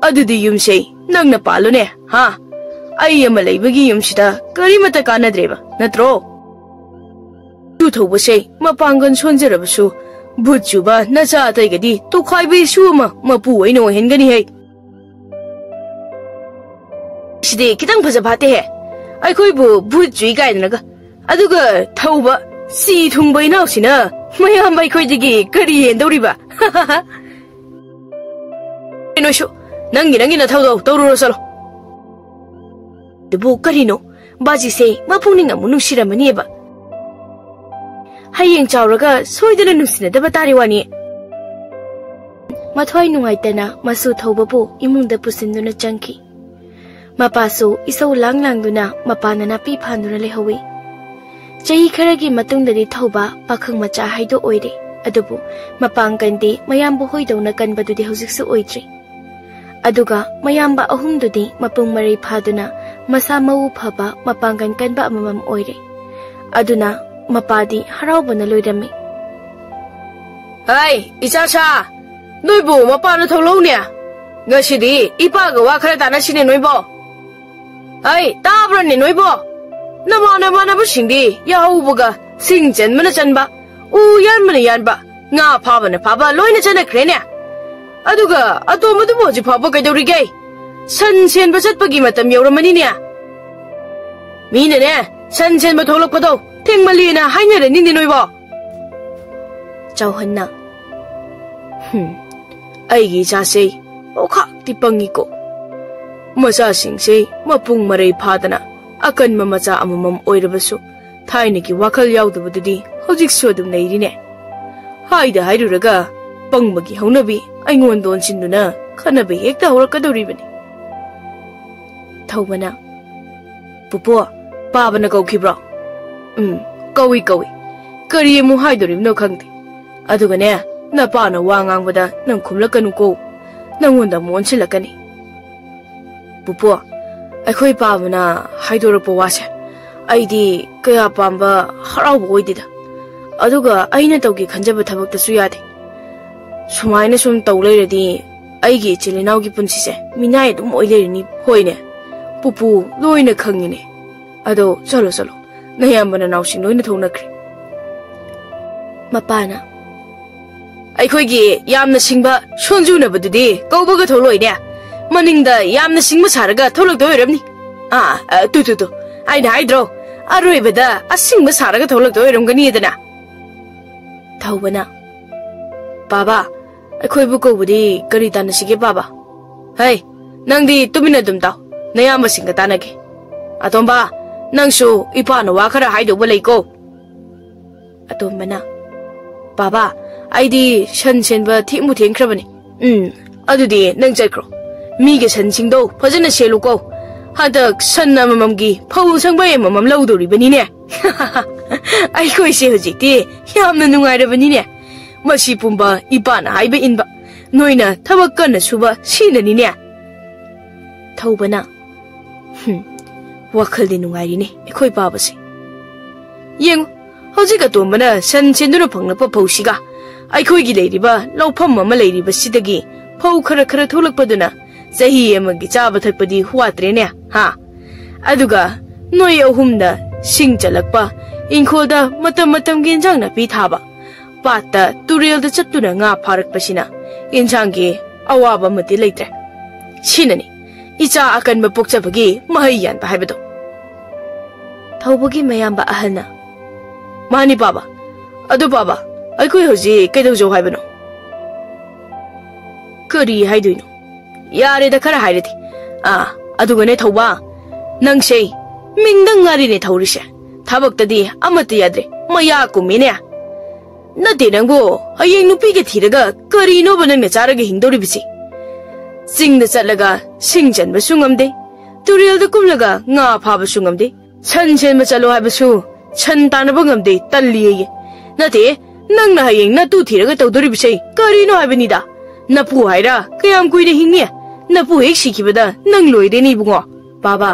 ꯑꯗꯨꯗꯤ ꯌꯨꯝꯁꯦ ꯅꯪꯅ ꯄꯥꯜꯂꯨꯅꯦ, ꯍꯥ? ꯑꯩ ꯑꯃ ꯂꯩꯕꯒꯤ ꯌꯨꯝꯁꯤꯗ ꯀꯔꯤꯃꯠꯇ ꯀꯥꯟꯅꯗ꯭ꯔꯦꯕ, ꯅꯠꯇ꯭ꯔꯣ? ꯏꯁꯨ ꯊꯧꯕꯁꯦ ꯃꯄꯥꯡꯒꯜ ꯁꯣꯟꯖꯔꯕꯁꯨ ꯚꯨꯠ ꯆꯨꯕ ꯅꯆꯥ ꯑꯇꯩꯒꯗꯤ ꯇꯣꯈꯥꯏꯕ ꯏꯁꯨ ꯑꯃ ꯃꯄꯨ ꯑꯣꯏꯅ ꯑꯣꯏꯍꯟꯒꯅꯤ ꯍꯦ꯫ ꯁꯤꯗꯤ ꯈꯤꯇꯪ ꯐꯖ ꯐꯥꯠꯇꯦꯍꯦ꯫ ꯑꯩꯈꯣꯏꯕꯨ ꯚꯨꯠ ꯆꯨꯏ ꯀꯥꯏꯗꯅꯒ꯫ ꯑꯗꯨꯒ ꯊꯧꯕ ꯁꯤ ꯊꯨꯡꯕ ꯏꯅꯥꯎꯁꯤꯅ ꯃꯌꯥꯝꯕ ꯑꯩꯈꯣꯏꯗꯒꯤ ꯀꯔꯤ ꯍꯦꯟꯗꯧꯔꯤꯕ? ꯅꯣꯏꯁꯨ ꯅꯪꯒꯤ ꯅꯪꯒꯤ ꯅꯊꯧꯗꯣ ꯇꯧꯔꯨꯔꯣ ꯆꯠꯂꯣ꯫ ꯑꯗꯨꯕꯨ ꯀꯔꯤꯅꯣ? ꯕꯥꯖꯤꯁꯦ ꯃꯄꯨꯛꯅꯤꯡ ꯑꯃꯨꯛ ꯅꯨꯡꯁꯤꯔꯝꯃꯅꯤꯕ꯫ ꯍꯌꯦꯡ ꯆꯥꯎꯔꯒ ꯁꯣꯏꯗꯅ ꯅꯨꯡꯁꯤꯅꯗꯕ ꯇꯥꯔꯤ ꯋꯥꯅꯤ꯫ ꯃꯊ꯭ꯋꯥꯏ ꯅꯨꯡꯉꯥꯏꯇꯅ ꯃꯁꯨ ꯊꯧꯕꯕꯨ ꯏꯃꯨꯡꯗ ꯄꯨꯁꯤꯟꯗꯨꯅ ꯆꯪꯈꯤ꯫ ꯃꯄꯥꯁꯨ ꯏꯁꯧ ꯂꯥꯡ ꯂꯥꯡꯗꯨꯅ ꯃꯄꯥꯅ ꯅꯥꯄꯤ ꯐꯥꯟꯗꯨꯅ ꯂꯩꯍꯧꯏ꯫ ꯆꯍꯤ ꯈꯔꯒꯤ ꯃꯇꯨꯡꯗꯗꯤ ꯊꯧꯕ ꯄꯥꯈꯪ ꯃꯆꯥ ꯍꯥꯏꯗꯣ ꯑꯣꯏꯔꯦ꯫ ꯑꯗꯨꯕꯨ ꯃꯄꯥꯡꯒꯜꯗꯤ ꯃꯌꯥꯝꯕ ꯍꯣꯏꯗꯧꯅ ꯀꯟꯕꯗꯨꯗꯤ ꯍꯧꯖꯤꯛꯁꯨ ꯑꯣꯏꯗ꯭ꯔꯤ꯫ ꯑꯗꯨꯒ ꯃꯌꯥꯝꯕ ꯑꯍꯨꯝꯗꯨꯗꯤ ꯃꯄꯨꯡ ꯃꯔꯩ ꯐꯥꯗꯨꯅ ꯃꯁꯥ ꯃꯎ ꯐꯕ, ꯃꯄꯥꯡꯒꯜ ꯀꯟꯕ ꯑꯃꯃꯝ ꯑꯣꯏꯔꯦ꯫ ꯑꯗꯨꯅ ꯃꯄꯥꯗꯤ ꯍꯔꯥꯎꯕꯅ ꯂꯣꯏꯔꯝꯃꯤ꯫ "ꯍꯩ, ꯏꯆꯥꯁꯥ, ꯅꯣꯏꯕꯨ ꯃꯄꯥꯅ ꯊꯧꯂꯧꯅꯦ꯫ ꯉꯁꯤꯗꯤ ꯏꯄꯥꯒ ꯋꯥ ꯈꯔ ꯇꯥꯟꯅꯁꯤꯅꯦ ꯅꯣꯏꯕꯣ꯫ ꯍꯩ, ꯇꯥꯕ꯭ꯔꯅꯦ ꯅꯣꯏꯕꯣ? ꯅꯃꯥꯟ ꯅꯃꯥꯟꯅꯕꯁꯤꯡꯗꯤ ꯌꯥꯍꯧꯕꯒ ꯁꯤꯡ ꯆꯟꯕꯅ ꯆꯟꯕ, ꯎ ꯌꯥꯟꯕꯅ ꯌꯥꯟꯕ, ꯉꯥ ꯐꯥꯕꯅ ꯐꯥꯕ ꯂꯣꯏꯅ ꯆꯠꯅꯈ꯭ꯔꯦꯅꯦ꯫ ꯑꯗꯨꯒ ꯑꯇꯣꯝꯕꯗꯨꯕꯨ ꯍꯧꯖꯤꯛ ꯐꯥꯎꯕ ꯀꯩꯗꯧꯔꯤꯒꯦ? ꯁꯟ ꯁꯦꯟꯕ ꯆꯠꯄꯒꯤ ꯃꯇꯝ ꯌꯧꯔꯝꯃꯅꯤꯅꯦ꯫ ꯃꯤꯅꯅꯦ, ꯁꯟ ꯁꯦꯟꯕ ꯊꯣꯛꯂꯛꯄꯗꯣ ꯊꯦꯡꯃꯜꯂꯦꯅ ꯍꯥꯏꯅꯔꯅꯤꯅꯦ ꯅꯣꯏꯕꯣ꯫" ꯆꯥꯎꯍꯟꯅ, "ꯍꯨꯝ, ꯑꯩꯒꯤ ꯏꯆꯥꯁꯦ ꯑꯣꯈꯥꯛꯇꯤ ꯄꯪꯉꯤꯀꯣ꯫ ꯃꯆꯥꯁꯤꯡꯁꯦ ꯃꯄꯨꯡ ꯃꯔꯩ ꯐꯥꯗꯅ ꯑꯀꯟꯕ ꯃꯆꯥ ꯑꯃꯃꯝ ꯑꯣꯏꯔꯕꯁꯨ ꯊꯥꯏꯅꯒꯤ ꯋꯥꯈꯜ ꯌꯥꯎꯗꯕꯗꯨꯗꯤ ꯍꯧꯖꯤꯛꯁꯨ ꯑꯗꯨꯝ ꯂꯩꯔꯤꯅꯦ꯫ ꯍꯥꯏꯗ ꯍꯥꯏꯔꯨꯔꯒ ꯄꯪꯕꯒꯤ ꯍꯧꯅꯕꯤ ꯑꯩꯉꯣꯟꯗ ꯑꯣꯟꯁꯤꯟꯗꯨꯅ ꯈꯠꯅꯕ ꯍꯦꯛꯇ ꯍꯧꯔꯛꯀꯗꯧꯔꯤꯕꯅꯤ꯫" ꯊꯧꯕꯅ, "ꯄꯨꯄꯨ, ꯄꯥꯕꯅ ꯀꯧꯈꯤꯕ꯭ꯔꯣ?" "ꯎꯝ, ꯀꯧꯏ, ꯀꯧꯏ꯫ ꯀꯔꯤ ꯑꯃꯨꯛ ꯍꯥꯏꯗꯣꯔꯤꯕꯅꯣ ꯈꯪꯗꯦ꯫ ꯑꯗꯨꯒꯅꯦ, ꯅꯄꯥꯅ ꯋꯥ ꯉꯥꯡꯕꯗ ꯅꯪ ꯈꯨꯝꯂꯛꯀꯅꯨꯀꯣ꯫ ꯅꯪꯉꯣꯟꯗ ꯑꯃꯨꯛ ꯑꯣꯟꯁꯤꯜꯂꯛꯀꯅꯤ꯫" "ꯄꯨꯄꯨ, ꯑꯩꯈꯣꯏ ꯄꯥꯕꯅ ꯍꯥꯏꯗꯣꯔꯛꯄ ꯋꯥꯁꯦ ꯑꯩꯗꯤ ꯀꯌꯥ ꯄꯥꯝꯕ, ꯍꯔꯥꯎꯕ ꯑꯣꯏꯗꯦꯗ꯫ ꯑꯗꯨꯒ ꯑꯩꯅ ꯇꯧꯒꯦ ꯈꯟꯖꯕ ꯊꯕꯛꯇꯁꯨ ꯌꯥꯗꯦ꯫ ꯁꯨꯃꯥꯏꯅ ꯁꯨꯝ ꯇꯧ ꯂꯩꯔꯗꯤ ꯑꯩꯒꯤ ꯏꯆꯤꯜ ꯏꯅꯥꯎꯒꯤ ꯄꯨꯟꯁꯤꯁꯦ ꯃꯤꯅꯥꯏ ꯑꯗꯨꯝ ꯑꯣꯏ ꯂꯩꯔꯅꯤ꯫" "ꯍꯣꯏꯅꯦ, ꯄꯨꯄꯨ, ꯂꯣꯏꯅ ꯈꯪꯉꯤꯅꯦ꯫ ꯑꯗꯣ ꯆꯠꯂꯣ, ꯆꯠꯂꯣ꯫ ꯅꯌꯥꯝꯕ ꯅꯅꯥꯎꯁꯤꯡ ꯂꯣꯏꯅ ꯊꯣꯛꯅꯈ꯭ꯔꯦ꯫" ꯃꯄꯥꯅ, "ꯑꯩꯈꯣꯏꯒꯤ ꯌꯥꯝꯅ ꯁꯤꯡꯕ ꯁꯣꯟꯖꯨꯅꯕꯗꯨꯗꯤ ꯀꯧꯕꯒ ꯊꯣꯛꯂꯛꯑꯣꯏꯅꯦ꯫ ꯃꯅꯤꯡꯗ ꯌꯥꯝꯅ ꯁꯤꯡꯕ ꯁꯥꯔꯒ ꯊꯣꯛꯂꯛꯇꯣꯏ ꯑꯣꯏꯔꯝꯅꯤ꯫ ꯑꯥ, ꯑꯥ, ꯇꯨ, ꯇꯨ, ꯇꯨ꯫ ꯑꯩꯅ ꯍꯥꯏꯗ꯭ꯔꯣ, ꯑꯔꯣꯏꯕꯗ ꯑꯁꯤꯡꯕ ꯁꯥꯔꯒ ꯊꯣꯛꯂꯛꯇꯣꯏ ꯑꯣꯏꯔꯝꯒꯅꯤꯗꯅ꯫" ꯊꯧꯕꯅ, "ꯄꯥꯕ, ꯑꯩꯈꯣꯏꯕꯨ ꯀꯧꯕꯗꯤ ꯀꯔꯤ ꯇꯥꯟꯅꯁꯤꯒꯦ ꯄꯥꯕ?" ꯍꯩ, ꯅꯪꯗꯤ ꯇꯨꯃꯤꯟꯅ ꯑꯗꯨꯝ ꯇꯥꯎ꯫ ꯅꯌꯥꯝꯕꯁꯤꯡꯒ ꯇꯥꯟꯅꯒꯦ꯫ ꯑꯇꯣꯝꯕ, ꯅꯪꯁꯨ ꯏꯄꯥꯅ ꯋꯥ ꯈꯔ ꯍꯥꯏꯗꯧꯕ ꯂꯩꯀꯣ꯫ ꯑꯇꯣꯝꯕꯅ, "ꯕꯥꯕꯥ, ꯑꯩꯗꯤ ꯁꯟ ꯁꯦꯟꯕ ꯊꯦꯡꯕꯨ ꯊꯦꯡꯈ꯭ꯔꯕꯅꯤ꯫ ꯎꯝ, ꯑꯗꯨꯗꯤ ꯅꯪ ꯆꯠꯈ꯭ꯔꯣ꯫ ꯃꯤꯒꯤ ꯁꯟꯁꯤꯡꯗꯣ ꯐꯖꯅ ꯁꯦꯜꯂꯨꯀꯣ꯫ ꯍꯟꯗꯛ ꯁꯟ ꯑꯃꯃꯝꯒꯤ ꯐꯧ ꯁꯪꯕ ꯑꯃꯃꯝ ꯂꯧꯗꯧꯔꯤꯕꯅꯤꯅꯦ꯫ ꯑꯩꯈꯣꯏꯁꯦ ꯍꯧꯖꯤꯛꯇꯤ ꯌꯥꯝꯅ ꯅꯨꯡꯉꯥꯏꯔꯕꯅꯤꯅꯦ꯫ ꯃꯁꯤ ꯄꯨꯝꯕ ꯏꯄꯥꯅ ꯍꯥꯏꯕ ꯏꯟꯕ, ꯅꯣꯏꯅ ꯊꯕꯛ ꯀꯟꯅ ꯁꯨꯕ ꯁꯤꯅꯅꯤꯅꯦ꯫" ꯊꯧꯕꯅ, "ꯍꯨꯝ, ꯋꯥꯈꯜꯗꯤ ꯅꯨꯡꯉꯥꯏꯔꯤꯅꯦ ꯑꯩꯈꯣꯏ ꯄꯥꯕꯁꯦ꯫ ꯌꯦꯡꯉꯨ, ꯍꯧꯖꯤꯛ ꯑꯇꯣꯝꯕꯅ ꯁꯟ ꯁꯦꯟꯗꯨꯅ ꯐꯪꯂꯛꯄ ꯐꯧꯁꯤꯒ ꯑꯩꯈꯣꯏꯒꯤ ꯂꯩꯔꯤꯕ ꯂꯧꯐꯝ ꯑꯃ ꯂꯩꯔꯤꯕꯁꯤꯗꯒꯤ ꯐꯧ ꯈꯔ ꯈꯔ ꯊꯣꯛꯂꯛꯄꯗꯨꯅ ꯆꯍꯤ ꯑꯃꯒꯤ ꯆꯥꯕ ꯊꯛꯄꯗꯤ ꯋꯥꯠꯇ꯭ꯔꯦꯅꯦ, ꯍꯥ? ꯑꯗꯨꯒ ꯅꯣꯏ ꯑꯍꯨꯝꯅ ꯁꯤꯡ ꯆꯜꯂꯛꯄ, ꯏꯪꯈꯣꯜꯗ ꯃꯇꯝ ꯃꯇꯝꯒꯤ ꯏꯟꯖꯥꯡ ꯅꯥꯄꯤ ꯊꯥꯕ, ꯄꯥꯠꯇ ꯇꯨꯔꯦꯜꯗ ꯆꯠꯇꯨꯅ ꯉꯥ ꯐꯥꯔꯛꯄꯁꯤꯅ ꯏꯟꯁꯥꯡꯒꯤ ꯑꯋꯥꯕ ꯑꯃꯗꯤ ꯂꯩꯇ꯭ꯔꯦ꯫ ꯁꯤꯅꯅꯤ ꯏꯆꯥ ꯑꯀꯟꯕ ꯄꯣꯛꯆꯕꯒꯤ ꯃꯍꯩ ꯌꯥꯟꯕ ꯍꯥꯏꯕꯗꯣ꯫" ꯊꯧꯕꯒꯤ ꯃꯌꯥꯝꯕ ꯑꯍꯜꯅ, "ꯃꯥꯅꯤ ꯄꯥꯕ꯫ ꯑꯗꯨ ꯄꯥꯕ, ꯑꯩꯈꯣꯏ ꯍꯧꯖꯤꯛ ꯀꯩꯗꯧꯖꯧ ꯍꯥꯏꯕꯅꯣ?" "ꯀꯔꯤ ꯍꯥꯏꯗꯣꯏꯅꯣ? ꯌꯥꯔꯦꯗ, ꯈꯔ ꯍꯥꯏꯔꯗꯤ꯫ ꯑꯥ, ꯑꯗꯨꯒꯅꯦ ꯊꯧꯕ, ꯅꯪꯁꯦ ꯃꯤꯡꯗ ꯉꯥꯔꯤꯅꯦ ꯊꯧꯔꯤꯁꯦ꯫ ꯊꯕꯛꯇꯗꯤ ꯑꯃꯠꯇ ꯌꯥꯗ꯭ꯔꯦ, ꯃꯌꯥ ꯀꯨꯝꯃꯤꯅꯦ꯫ ꯅꯠꯇꯦ ꯅꯪꯕꯨ, ꯍꯌꯦꯡ ꯅꯨꯄꯤꯒ ꯊꯤꯔꯒ ꯀꯔꯤꯅꯣꯕ ꯅꯪꯅ ꯆꯥꯔꯒ ꯍꯤꯡꯗꯧꯔꯤꯕꯁꯤ? ꯆꯤꯡꯗ ꯆꯠꯂꯒ ꯁꯤꯡ ꯆꯟꯕꯁꯨ ꯉꯝꯗꯦ, ꯇꯨꯔꯦꯜꯗ ꯀꯨꯝꯂꯒ ꯉꯥ ꯐꯥꯕꯁꯨ ꯉꯝꯗꯦ, ꯁꯟ ꯁꯦꯟꯕ ꯆꯠꯂꯣ ꯍꯥꯏꯕꯁꯨ ꯁꯟ ꯇꯥꯟꯅꯕ ꯉꯝꯗꯦ, ꯇꯜꯂꯤꯌꯦ꯫ ꯅꯠꯇꯦ, ꯅꯪꯅ ꯍꯌꯦꯡ ꯅꯇꯨ ꯊꯤꯔꯒ ꯇꯧꯗꯣꯔꯤꯕꯁꯦ ꯀꯔꯤꯅꯣ ꯍꯥꯏꯕꯅꯤꯗ? ꯅꯄꯨ ꯍꯥꯏꯔ ꯀꯌꯥꯝ ꯀꯨꯏꯅ ꯍꯤꯡꯅꯤ? ꯅꯄꯨ ꯍꯦꯛ ꯁꯤꯈꯤꯕꯗ ꯅꯪ ꯂꯣꯏꯔꯦꯅꯦ ꯏꯕꯨꯡꯉꯣ꯫" "ꯄꯥꯕ,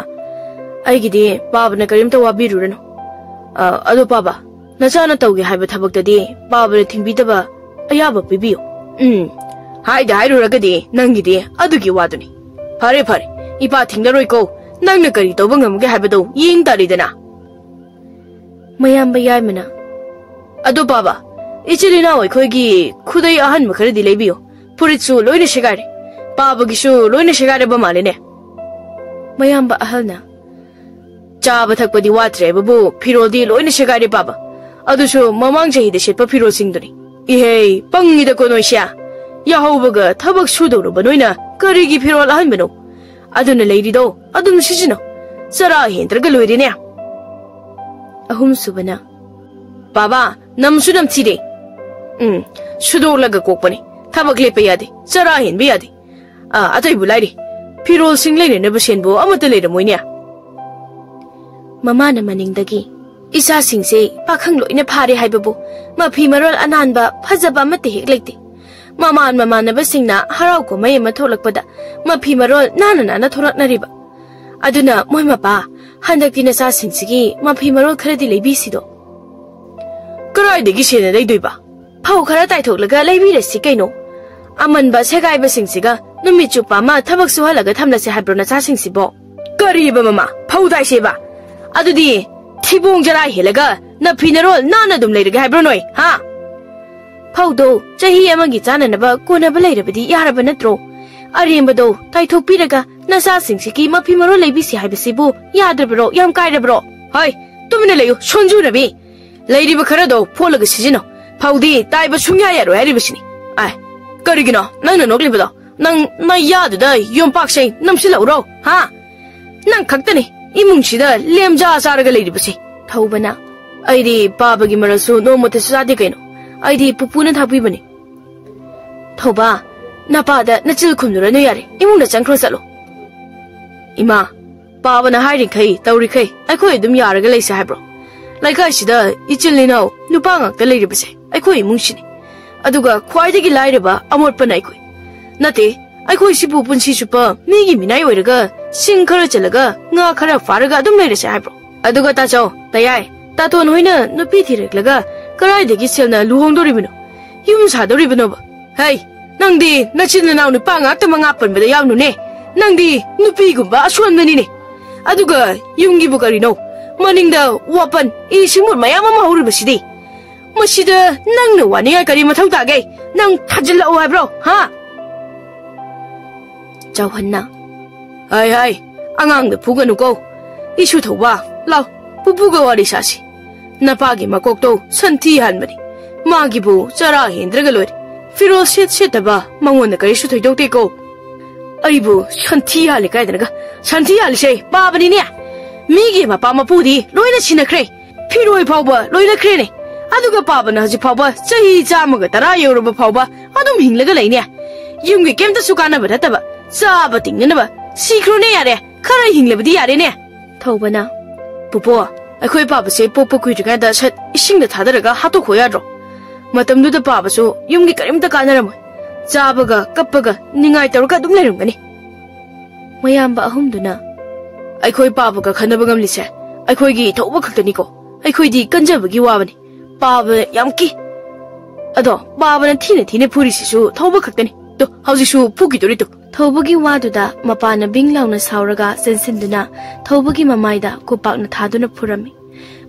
ꯑꯩꯒꯤꯗꯤ ꯄꯥꯕꯅ ꯀꯔꯤꯝꯇ ꯋꯥꯕꯤꯔꯨꯔꯅꯨ꯫ ꯑ, ꯑꯗꯣ ꯄꯥꯕ, ꯅꯆꯥꯅ ꯇꯧꯒꯦ ꯍꯥꯏꯕ ꯊꯕꯛꯇꯗꯤ ꯄꯥꯕꯅ ꯊꯤꯡꯕꯤꯗꯕ ꯑꯌꯥꯕ ꯄꯤꯕꯤꯌꯨ꯫" "ꯎꯝ, ꯍꯥꯏꯗ ꯍꯥꯏꯔꯨꯔꯒꯗꯤ ꯅꯪꯒꯤꯗꯤ ꯑꯗꯨꯒꯤ ꯋꯥꯗꯨꯅꯤ꯫ ꯐꯔꯦ, ꯐꯔꯦ, ꯏꯄꯥ ꯊꯤꯡꯂꯔꯣꯏꯀꯣ꯫ ꯅꯪꯅ ꯀꯔꯤ ꯇꯧꯕ ꯉꯝꯒꯦ ꯍꯥꯏꯕꯗꯣ ꯌꯦꯡ ꯇꯥꯔꯦꯗꯅ꯫" ꯃꯌꯥꯝꯕ ꯌꯥꯏꯃꯅ, "ꯑꯗꯣ ꯄꯥꯕ, ꯏꯆꯤꯜ ꯏꯅꯥꯎ ꯑꯩꯈꯣꯏꯒꯤ ꯈꯨꯗꯩ ꯑꯍꯟꯕ ꯈꯔꯗꯤ ꯂꯩꯕꯤꯌꯨ꯫ ꯐꯨꯔꯤꯠꯁꯨ ꯂꯣꯏꯅ ꯁꯦꯒꯥꯏꯔꯦ꯫ ꯄꯥꯕꯒꯤꯁꯨ ꯂꯣꯏꯅ ꯁꯦꯒꯥꯏꯔꯕ ꯃꯥꯜꯂꯦꯅꯦ꯫" ꯃꯌꯥꯝꯕ ꯑꯍꯜꯅ, "ꯆꯥꯕ ꯊꯛꯄꯗꯤ ꯋꯥꯠꯇ꯭ꯔꯦ ꯍꯥꯏꯕꯕꯨ ꯐꯤꯔꯣꯜꯗꯤ ꯂꯣꯏꯅ ꯁꯦꯒꯥꯏꯔꯦ ꯄꯥꯕ꯫ ꯑꯗꯨꯁꯨ ꯃꯃꯥꯡ ꯆꯍꯤꯗ ꯁꯦꯠꯄ ꯐꯤꯔꯣꯜꯁꯤꯡꯗꯨꯅꯤ꯫ ꯏꯍꯦ, ꯄꯪꯉꯤꯗꯀꯣ ꯅꯣꯏꯁꯦ꯫ ꯌꯥꯍꯧꯕꯒ ꯊꯕꯛ ꯁꯨꯗꯧꯔꯕ ꯅꯣꯏꯅ ꯀꯔꯤꯒꯤ ꯐꯤꯔꯣꯜ ꯑꯍꯟꯕꯅꯣ? ꯑꯗꯨꯅ ꯂꯩꯔꯤꯗꯣ ꯑꯗꯨꯝ ꯁꯤꯖꯤꯟꯅꯧ꯫ ꯆꯔꯥ ꯍꯦꯟꯗ꯭ꯔꯒ ꯂꯣꯏꯔꯦꯅꯦ꯫ ꯑꯍꯨꯝꯁꯨꯕꯅ, "ꯕꯥꯕꯥ, ꯅꯝꯁꯨ ꯅꯝꯊꯤꯔꯦ꯫ ꯎꯝ, ꯁꯨꯗꯣꯛꯂꯒ ꯀꯣꯛꯄꯅꯤ꯫ ꯊꯕꯛ ꯂꯦꯞꯄ ꯌꯥꯗꯦ, ꯆꯔꯥ ꯍꯦꯟꯕ ꯌꯥꯗꯦ꯫ ꯑꯥ, ꯑꯇꯩꯕꯨ ꯂꯥꯏꯔꯤ, ꯐꯤꯔꯣꯜꯁꯤꯡ ꯂꯩꯅꯅꯕ ꯁꯦꯟꯕꯨ ꯑꯃꯠꯇ ꯂꯩꯔꯝꯃꯣꯏꯅꯦ꯫" ꯃꯃꯥꯅ ꯃꯅꯤꯡꯗꯒꯤ, "ꯏꯆꯥꯁꯤꯡꯁꯦ ꯄꯥꯈꯪ ꯂꯣꯏꯅ ꯐꯥꯔꯦ ꯍꯥꯏꯕꯕꯨ ꯃꯐꯤ ꯃꯔꯣꯜ ꯑꯅꯥꯟꯕ ꯐꯖꯕ ꯑꯃꯠꯇ ꯍꯦꯛ ꯂꯩꯇꯦ꯫ ꯃꯃꯥꯟ ꯃꯃꯥꯟꯅꯕꯁꯤꯡꯅ ꯍꯔꯥꯎ ꯀꯨꯝꯍꯩ ꯑꯃ ꯊꯣꯛꯂꯛꯄꯗ ꯃꯐꯤ ꯃꯔꯣꯜ ꯅꯥꯟꯅ ꯅꯥꯟꯅ ꯊꯣꯔꯛꯅꯔꯤꯕ꯫ ꯑꯗꯨꯅ ꯃꯣꯏ ꯃꯄꯥ, ꯍꯟꯗꯛꯇꯤ ꯅꯆꯥꯁꯤꯡꯁꯤꯒꯤ ꯃꯐꯤ ꯃꯔꯣꯜ ꯈꯔꯗꯤ ꯂꯩꯕꯤꯁꯤꯗꯣ꯫" "ꯀꯗꯥꯏꯗꯒꯤ ꯁꯦꯟꯅ ꯂꯩꯗꯣꯏꯕ? ꯐꯧ ꯈꯔ ꯇꯥꯏꯊꯣꯛꯂꯒ ꯂꯩꯕꯤꯔꯁꯤ ꯀꯩꯅꯣ꯫ ꯑꯃꯟꯕ ꯁꯦꯒꯥꯏꯕꯁꯤꯡꯁꯤꯒ ꯅꯨꯃꯤꯠ ꯆꯨꯞꯄ ꯑꯃ ꯊꯕꯛ ꯁꯨꯍꯜꯂꯒ ꯊꯝꯂꯁꯦ ꯍꯥꯏꯕ꯭ꯔꯣ ꯅꯆꯥꯁꯤꯡꯁꯤꯕꯣ?" "ꯀꯔꯤꯕ ꯃꯃꯥ? ꯐꯧ ꯇꯥꯏꯁꯦꯕ? ꯑꯗꯨꯗꯤ ꯊꯤꯕꯣꯡ ꯆꯔꯥ ꯍꯦꯜꯂꯒ ꯅꯐꯤ ꯅꯔꯣꯜ ꯅꯥꯟꯅ ꯑꯗꯨꯝ ꯂꯩꯔꯒꯦ ꯍꯥꯏꯕ꯭ꯔꯣ ꯅꯣꯏ, ꯍꯥ?" "ꯐꯧꯗꯣ ꯆꯍꯤ ꯑꯃꯒꯤ ꯆꯥꯅꯅꯕ ꯀꯣꯟꯅꯕ ꯂꯩꯔꯕꯗꯤ ꯌꯥꯔꯕ ꯅꯠꯇ꯭ꯔꯣ? ꯑꯔꯦꯝꯕꯗꯣ ꯇꯥꯏꯊꯣꯛꯄꯤꯔꯒ ꯅꯆꯥꯁꯤꯡꯁꯤꯒꯤ ꯃꯐꯤ ꯃꯔꯣꯜ ꯂꯩꯕꯤꯁꯤ ꯍꯥꯏꯕꯁꯤꯕꯨ ꯌꯥꯗ꯭ꯔꯕ꯭ꯔꯣ? ꯌꯥꯝ ꯀꯥꯏꯔꯕ꯭ꯔꯣ?" "ꯍꯣꯏ, ꯇꯨꯃꯤꯟꯅ ꯂꯩꯌꯨ, ꯁꯣꯟꯖꯨꯅꯕꯤ꯫ ꯂꯩꯔꯤꯕ ꯈꯔꯗꯣ ꯐꯣꯠꯂꯒ ꯁꯤꯖꯤꯟꯅꯧ꯫ ꯐꯧꯗꯤ ꯇꯥꯏꯕ ꯁꯨꯡꯌꯥ ꯌꯥꯔꯣꯏ ꯍꯥꯏꯔꯤꯕꯁꯤꯅꯤ꯫" "ꯑꯥꯏ, ꯀꯔꯤꯒꯤꯅꯣ ꯅꯪꯅ ꯅꯣꯛꯂꯤꯕꯗꯣ? ꯅꯪ ꯅꯌꯥꯗꯨꯗ ꯌꯣꯝꯄꯥꯛꯁꯦ ꯅꯝꯁꯤꯜꯂꯛꯎꯔꯣ, ꯍꯥ? ꯅꯪ ꯈꯛꯇꯅꯤ ꯏꯃꯨꯡꯁꯤꯗ ꯂꯦꯝꯖꯥ ꯆꯥꯔꯒ ꯂꯩꯔꯤꯕꯁꯦ꯫" ꯊꯧꯕꯅ, "ꯑꯩꯗꯤ ꯄꯥꯕꯒꯤ ꯃꯔꯜꯁꯨ ꯅꯣꯡꯃꯇꯁꯨ ꯆꯥꯗꯦ ꯀꯩꯅꯣ꯫ ꯑꯩꯗꯤ ꯄꯨꯄꯨꯅ ꯊꯥꯛꯄꯤꯕꯅꯤ꯫" "ꯊꯧꯕ, ꯅꯄꯥꯗ ꯅꯆꯤꯜ ꯈꯨꯝꯂꯨꯔꯅꯨ ꯌꯥꯔꯦ, ꯏꯃꯨꯡꯗ ꯆꯪꯈ꯭ꯔꯣ ꯆꯠꯂꯣ꯫" "ꯏꯃꯥ, ꯄꯥꯕꯅ ꯍꯥꯏꯔꯤꯈꯩ ꯇꯧꯔꯤꯈꯩ ꯑꯩꯈꯣꯏ ꯑꯗꯨꯝ ꯌꯥꯔꯒ ꯂꯩꯁꯦ ꯍꯥꯏꯕ꯭ꯔꯣ? ꯂꯩꯀꯥꯏꯁꯤꯗ ꯏꯆꯤꯜ ꯏꯅꯥꯎ ꯅꯨꯄꯥ ꯉꯥꯛꯇ ꯂꯩꯔꯤꯕꯁꯦ ꯑꯩꯈꯣꯏ ꯏꯃꯨꯡꯁꯤꯅꯤ꯫ ꯑꯗꯨꯒ ꯈ꯭ꯋꯥꯏꯗꯒꯤ ꯂꯥꯏꯔꯕ ꯑꯃꯣꯠꯄꯅ ꯑꯩꯈꯣꯏ꯫ ꯅꯠꯇꯦ, ꯑꯩꯈꯣꯏ ꯁꯤꯕꯨ ꯄꯨꯟꯁꯤ ꯆꯨꯞꯄ ꯃꯤꯒꯤ ꯃꯤꯅꯥꯏ ꯑꯣꯏꯔꯒ ꯁꯤꯡ ꯈꯔ ꯆꯜꯂꯒ ꯉꯥ ꯈꯔ ꯐꯥꯔꯒ ꯑꯗꯨꯝ ꯂꯩꯔꯁꯦ ꯍꯥꯏꯕ꯭ꯔꯣ? ꯑꯗꯨꯒ ꯇꯥꯆꯧ, ꯇꯌꯥꯏ, ꯇꯥꯇꯣꯟ ꯍꯣꯏꯅ ꯅꯨꯄꯤ ꯊꯤꯔꯛꯂꯒ ꯀꯗꯥꯏꯗꯒꯤ ꯁꯦꯜꯅ ꯂꯨꯍꯣꯡꯗꯧꯔꯤꯕꯅꯣ? ꯌꯨꯝ ꯁꯥꯗꯧꯔꯤꯕꯅꯣꯕ? ꯍꯩ, ꯅꯪꯗꯤ ꯅꯆꯤꯟ ꯅꯅꯥꯎ ꯅꯨꯄꯥ ꯉꯥꯛꯇ ꯃꯉꯥ ꯄꯟꯕꯗ ꯌꯥꯎꯅꯨꯅꯦ꯫ ꯅꯪꯗꯤ ꯅꯨꯄꯤꯒꯨꯝꯕ ꯑꯁꯣꯟꯕꯅꯤꯅꯦ꯫ ꯑꯗꯨꯒ ꯌꯨꯝꯒꯤꯕꯨ ꯀꯔꯤꯅꯣ? ꯃꯅꯤꯡꯗ ꯋꯥꯄꯟ, ꯏ ꯁꯤꯃꯨꯠ ꯃꯌꯥꯝ ꯑꯃ ꯍꯧꯔꯤꯕꯁꯤꯗꯤ꯫ ꯃꯁꯤꯗ ꯅꯪꯅ ꯋꯥꯅꯤꯡꯉꯥꯏ ꯀꯔꯤ ꯃꯊꯧ ꯇꯥꯒꯦ? ꯅꯪ ꯊꯥꯖꯤꯜꯂꯛꯑꯣ ꯍꯥꯏꯕ꯭ꯔꯣ, ꯍꯥ?" ꯆꯥꯎꯍꯟꯅ, "ꯍꯥꯏ, ꯍꯥꯏ, ꯑꯉꯥꯡꯗ ꯐꯨꯒꯅꯨꯀꯣ꯫ ꯏꯁꯨ ꯊꯧꯕ, ꯂꯥꯎ, ꯄꯨꯄꯨꯒ ꯋꯥꯔꯤ ꯁꯥꯁꯤ꯫ ꯅꯄꯥꯒꯤ ꯃꯀꯣꯛꯇꯣ ꯁꯟꯊꯤ ꯍꯥꯟꯕꯅꯤ꯫ ꯃꯥꯒꯤꯕꯨ ꯆꯔꯥ ꯍꯦꯟꯗ꯭ꯔꯒ ꯂꯣꯏꯔꯦ꯫ ꯐꯤꯔꯣꯜ ꯁꯦꯠ ꯁꯦꯠꯇꯕ ꯃꯉꯣꯟꯗ ꯀꯔꯤꯁꯨ ꯊꯣꯏꯗꯣꯛꯇꯦꯀꯣ꯫" ꯑꯩꯕꯨ ꯁꯟꯊꯤ ꯍꯥꯜꯂꯤ ꯀꯥꯏꯗꯅꯒ? ꯁꯟꯊꯤ ꯍꯥꯜꯂꯤꯁꯦ ꯄꯥꯕꯅꯤꯅꯦ꯫ ꯃꯤꯒꯤ ꯃꯄꯥ ꯃꯄꯨꯗꯤ ꯂꯣꯏꯅ ꯁꯤꯟꯅꯈ꯭ꯔꯦ, ꯐꯤꯔꯣꯏ ꯐꯥꯎꯕ ꯂꯣꯏꯅꯈ꯭ꯔꯦꯅꯦ꯫ ꯑꯗꯨꯒ ꯄꯥꯕꯅ ꯍꯧꯖꯤꯛ ꯐꯥꯎꯕ ꯆꯍꯤ ꯆꯥꯝꯃꯒ ꯇꯔꯥ ꯌꯧꯔꯕ ꯐꯥꯎꯕ ꯑꯗꯨꯝ ꯍꯤꯡꯂꯒ ꯂꯩꯅꯦ꯫ ꯌꯨꯝꯒꯤ ꯀꯩꯝꯇꯁꯨ ꯀꯥꯟꯅꯕ ꯅꯠꯇꯕ, ꯆꯥꯕ ꯇꯤꯡꯅꯅꯕ꯫ ꯁꯤꯈ꯭ꯔꯣꯅꯦ ꯌꯥꯔꯦ, ꯈꯔ ꯍꯤꯡꯂꯕꯗꯤ ꯌꯥꯔꯦꯅꯦ꯫ ꯊꯧꯕꯅ, "ꯄꯨꯄꯨ, ꯑꯩꯈꯣꯏ ꯄꯥꯕꯁꯦ ꯄꯣꯛꯄ ꯀꯨꯏꯗ꯭ꯔꯤꯉꯩꯗ ꯁꯠ ꯏꯁꯤꯡꯗ ꯊꯥꯗꯔꯒ ꯍꯥꯠꯇꯣꯛꯈꯣ ꯌꯥꯗ꯭ꯔꯣ? ꯃꯇꯝꯗꯨꯗ ꯄꯥꯕꯁꯨ ꯌꯨꯝꯒꯤ ꯀꯔꯤꯝꯇ ꯀꯥꯟꯅꯔꯝꯃꯣꯏ꯫ ꯆꯥꯕꯒ ꯀꯞꯄꯒ ꯅꯤꯡꯉꯥꯏ ꯇꯧꯔꯒ ꯑꯗꯨꯝ ꯂꯩꯔꯝꯒꯅꯤ꯫" ꯃꯌꯥꯝꯕ ꯑꯍꯨꯝꯗꯨꯅ, "ꯑꯩꯈꯣꯏ ꯄꯥꯕꯒ ꯈꯟꯅꯕ ꯉꯝꯂꯤꯁꯦ ꯑꯩꯈꯣꯏꯒꯤ ꯊꯧꯕ ꯈꯛꯇꯅꯤꯀꯣ꯫ ꯑꯩꯈꯣꯏꯗꯤ ꯀꯟꯖꯕꯒꯤ ꯋꯥꯕꯅꯤ꯫ ꯄꯥꯕ ꯌꯥꯝ ꯀꯤ꯫ ꯑꯗꯣ ꯄꯥꯕꯅ ꯊꯤꯅ ꯊꯤꯅ ꯐꯨꯔꯤꯁꯤꯁꯨ ꯊꯧꯕ ꯈꯛꯇꯅꯤ꯫ ꯇꯣ, ꯍꯧꯖꯤꯛꯁꯨ ꯐꯨꯈꯤꯗꯣꯔꯤ ꯇꯨ꯫" ꯊꯧꯕꯒꯤ ꯋꯥꯗꯨꯗ ꯃꯄꯥꯅ ꯕꯤꯡ ꯂꯥꯎꯅ ꯁꯥꯎꯔꯒ ꯆꯦꯟꯁꯤꯟꯗꯨꯅ ꯊꯧꯕꯒꯤ ꯃꯃꯥꯏꯗ ꯈꯨꯄꯥꯛꯅ ꯊꯥꯗꯨꯅ ꯐꯨꯔꯝꯃꯤ꯫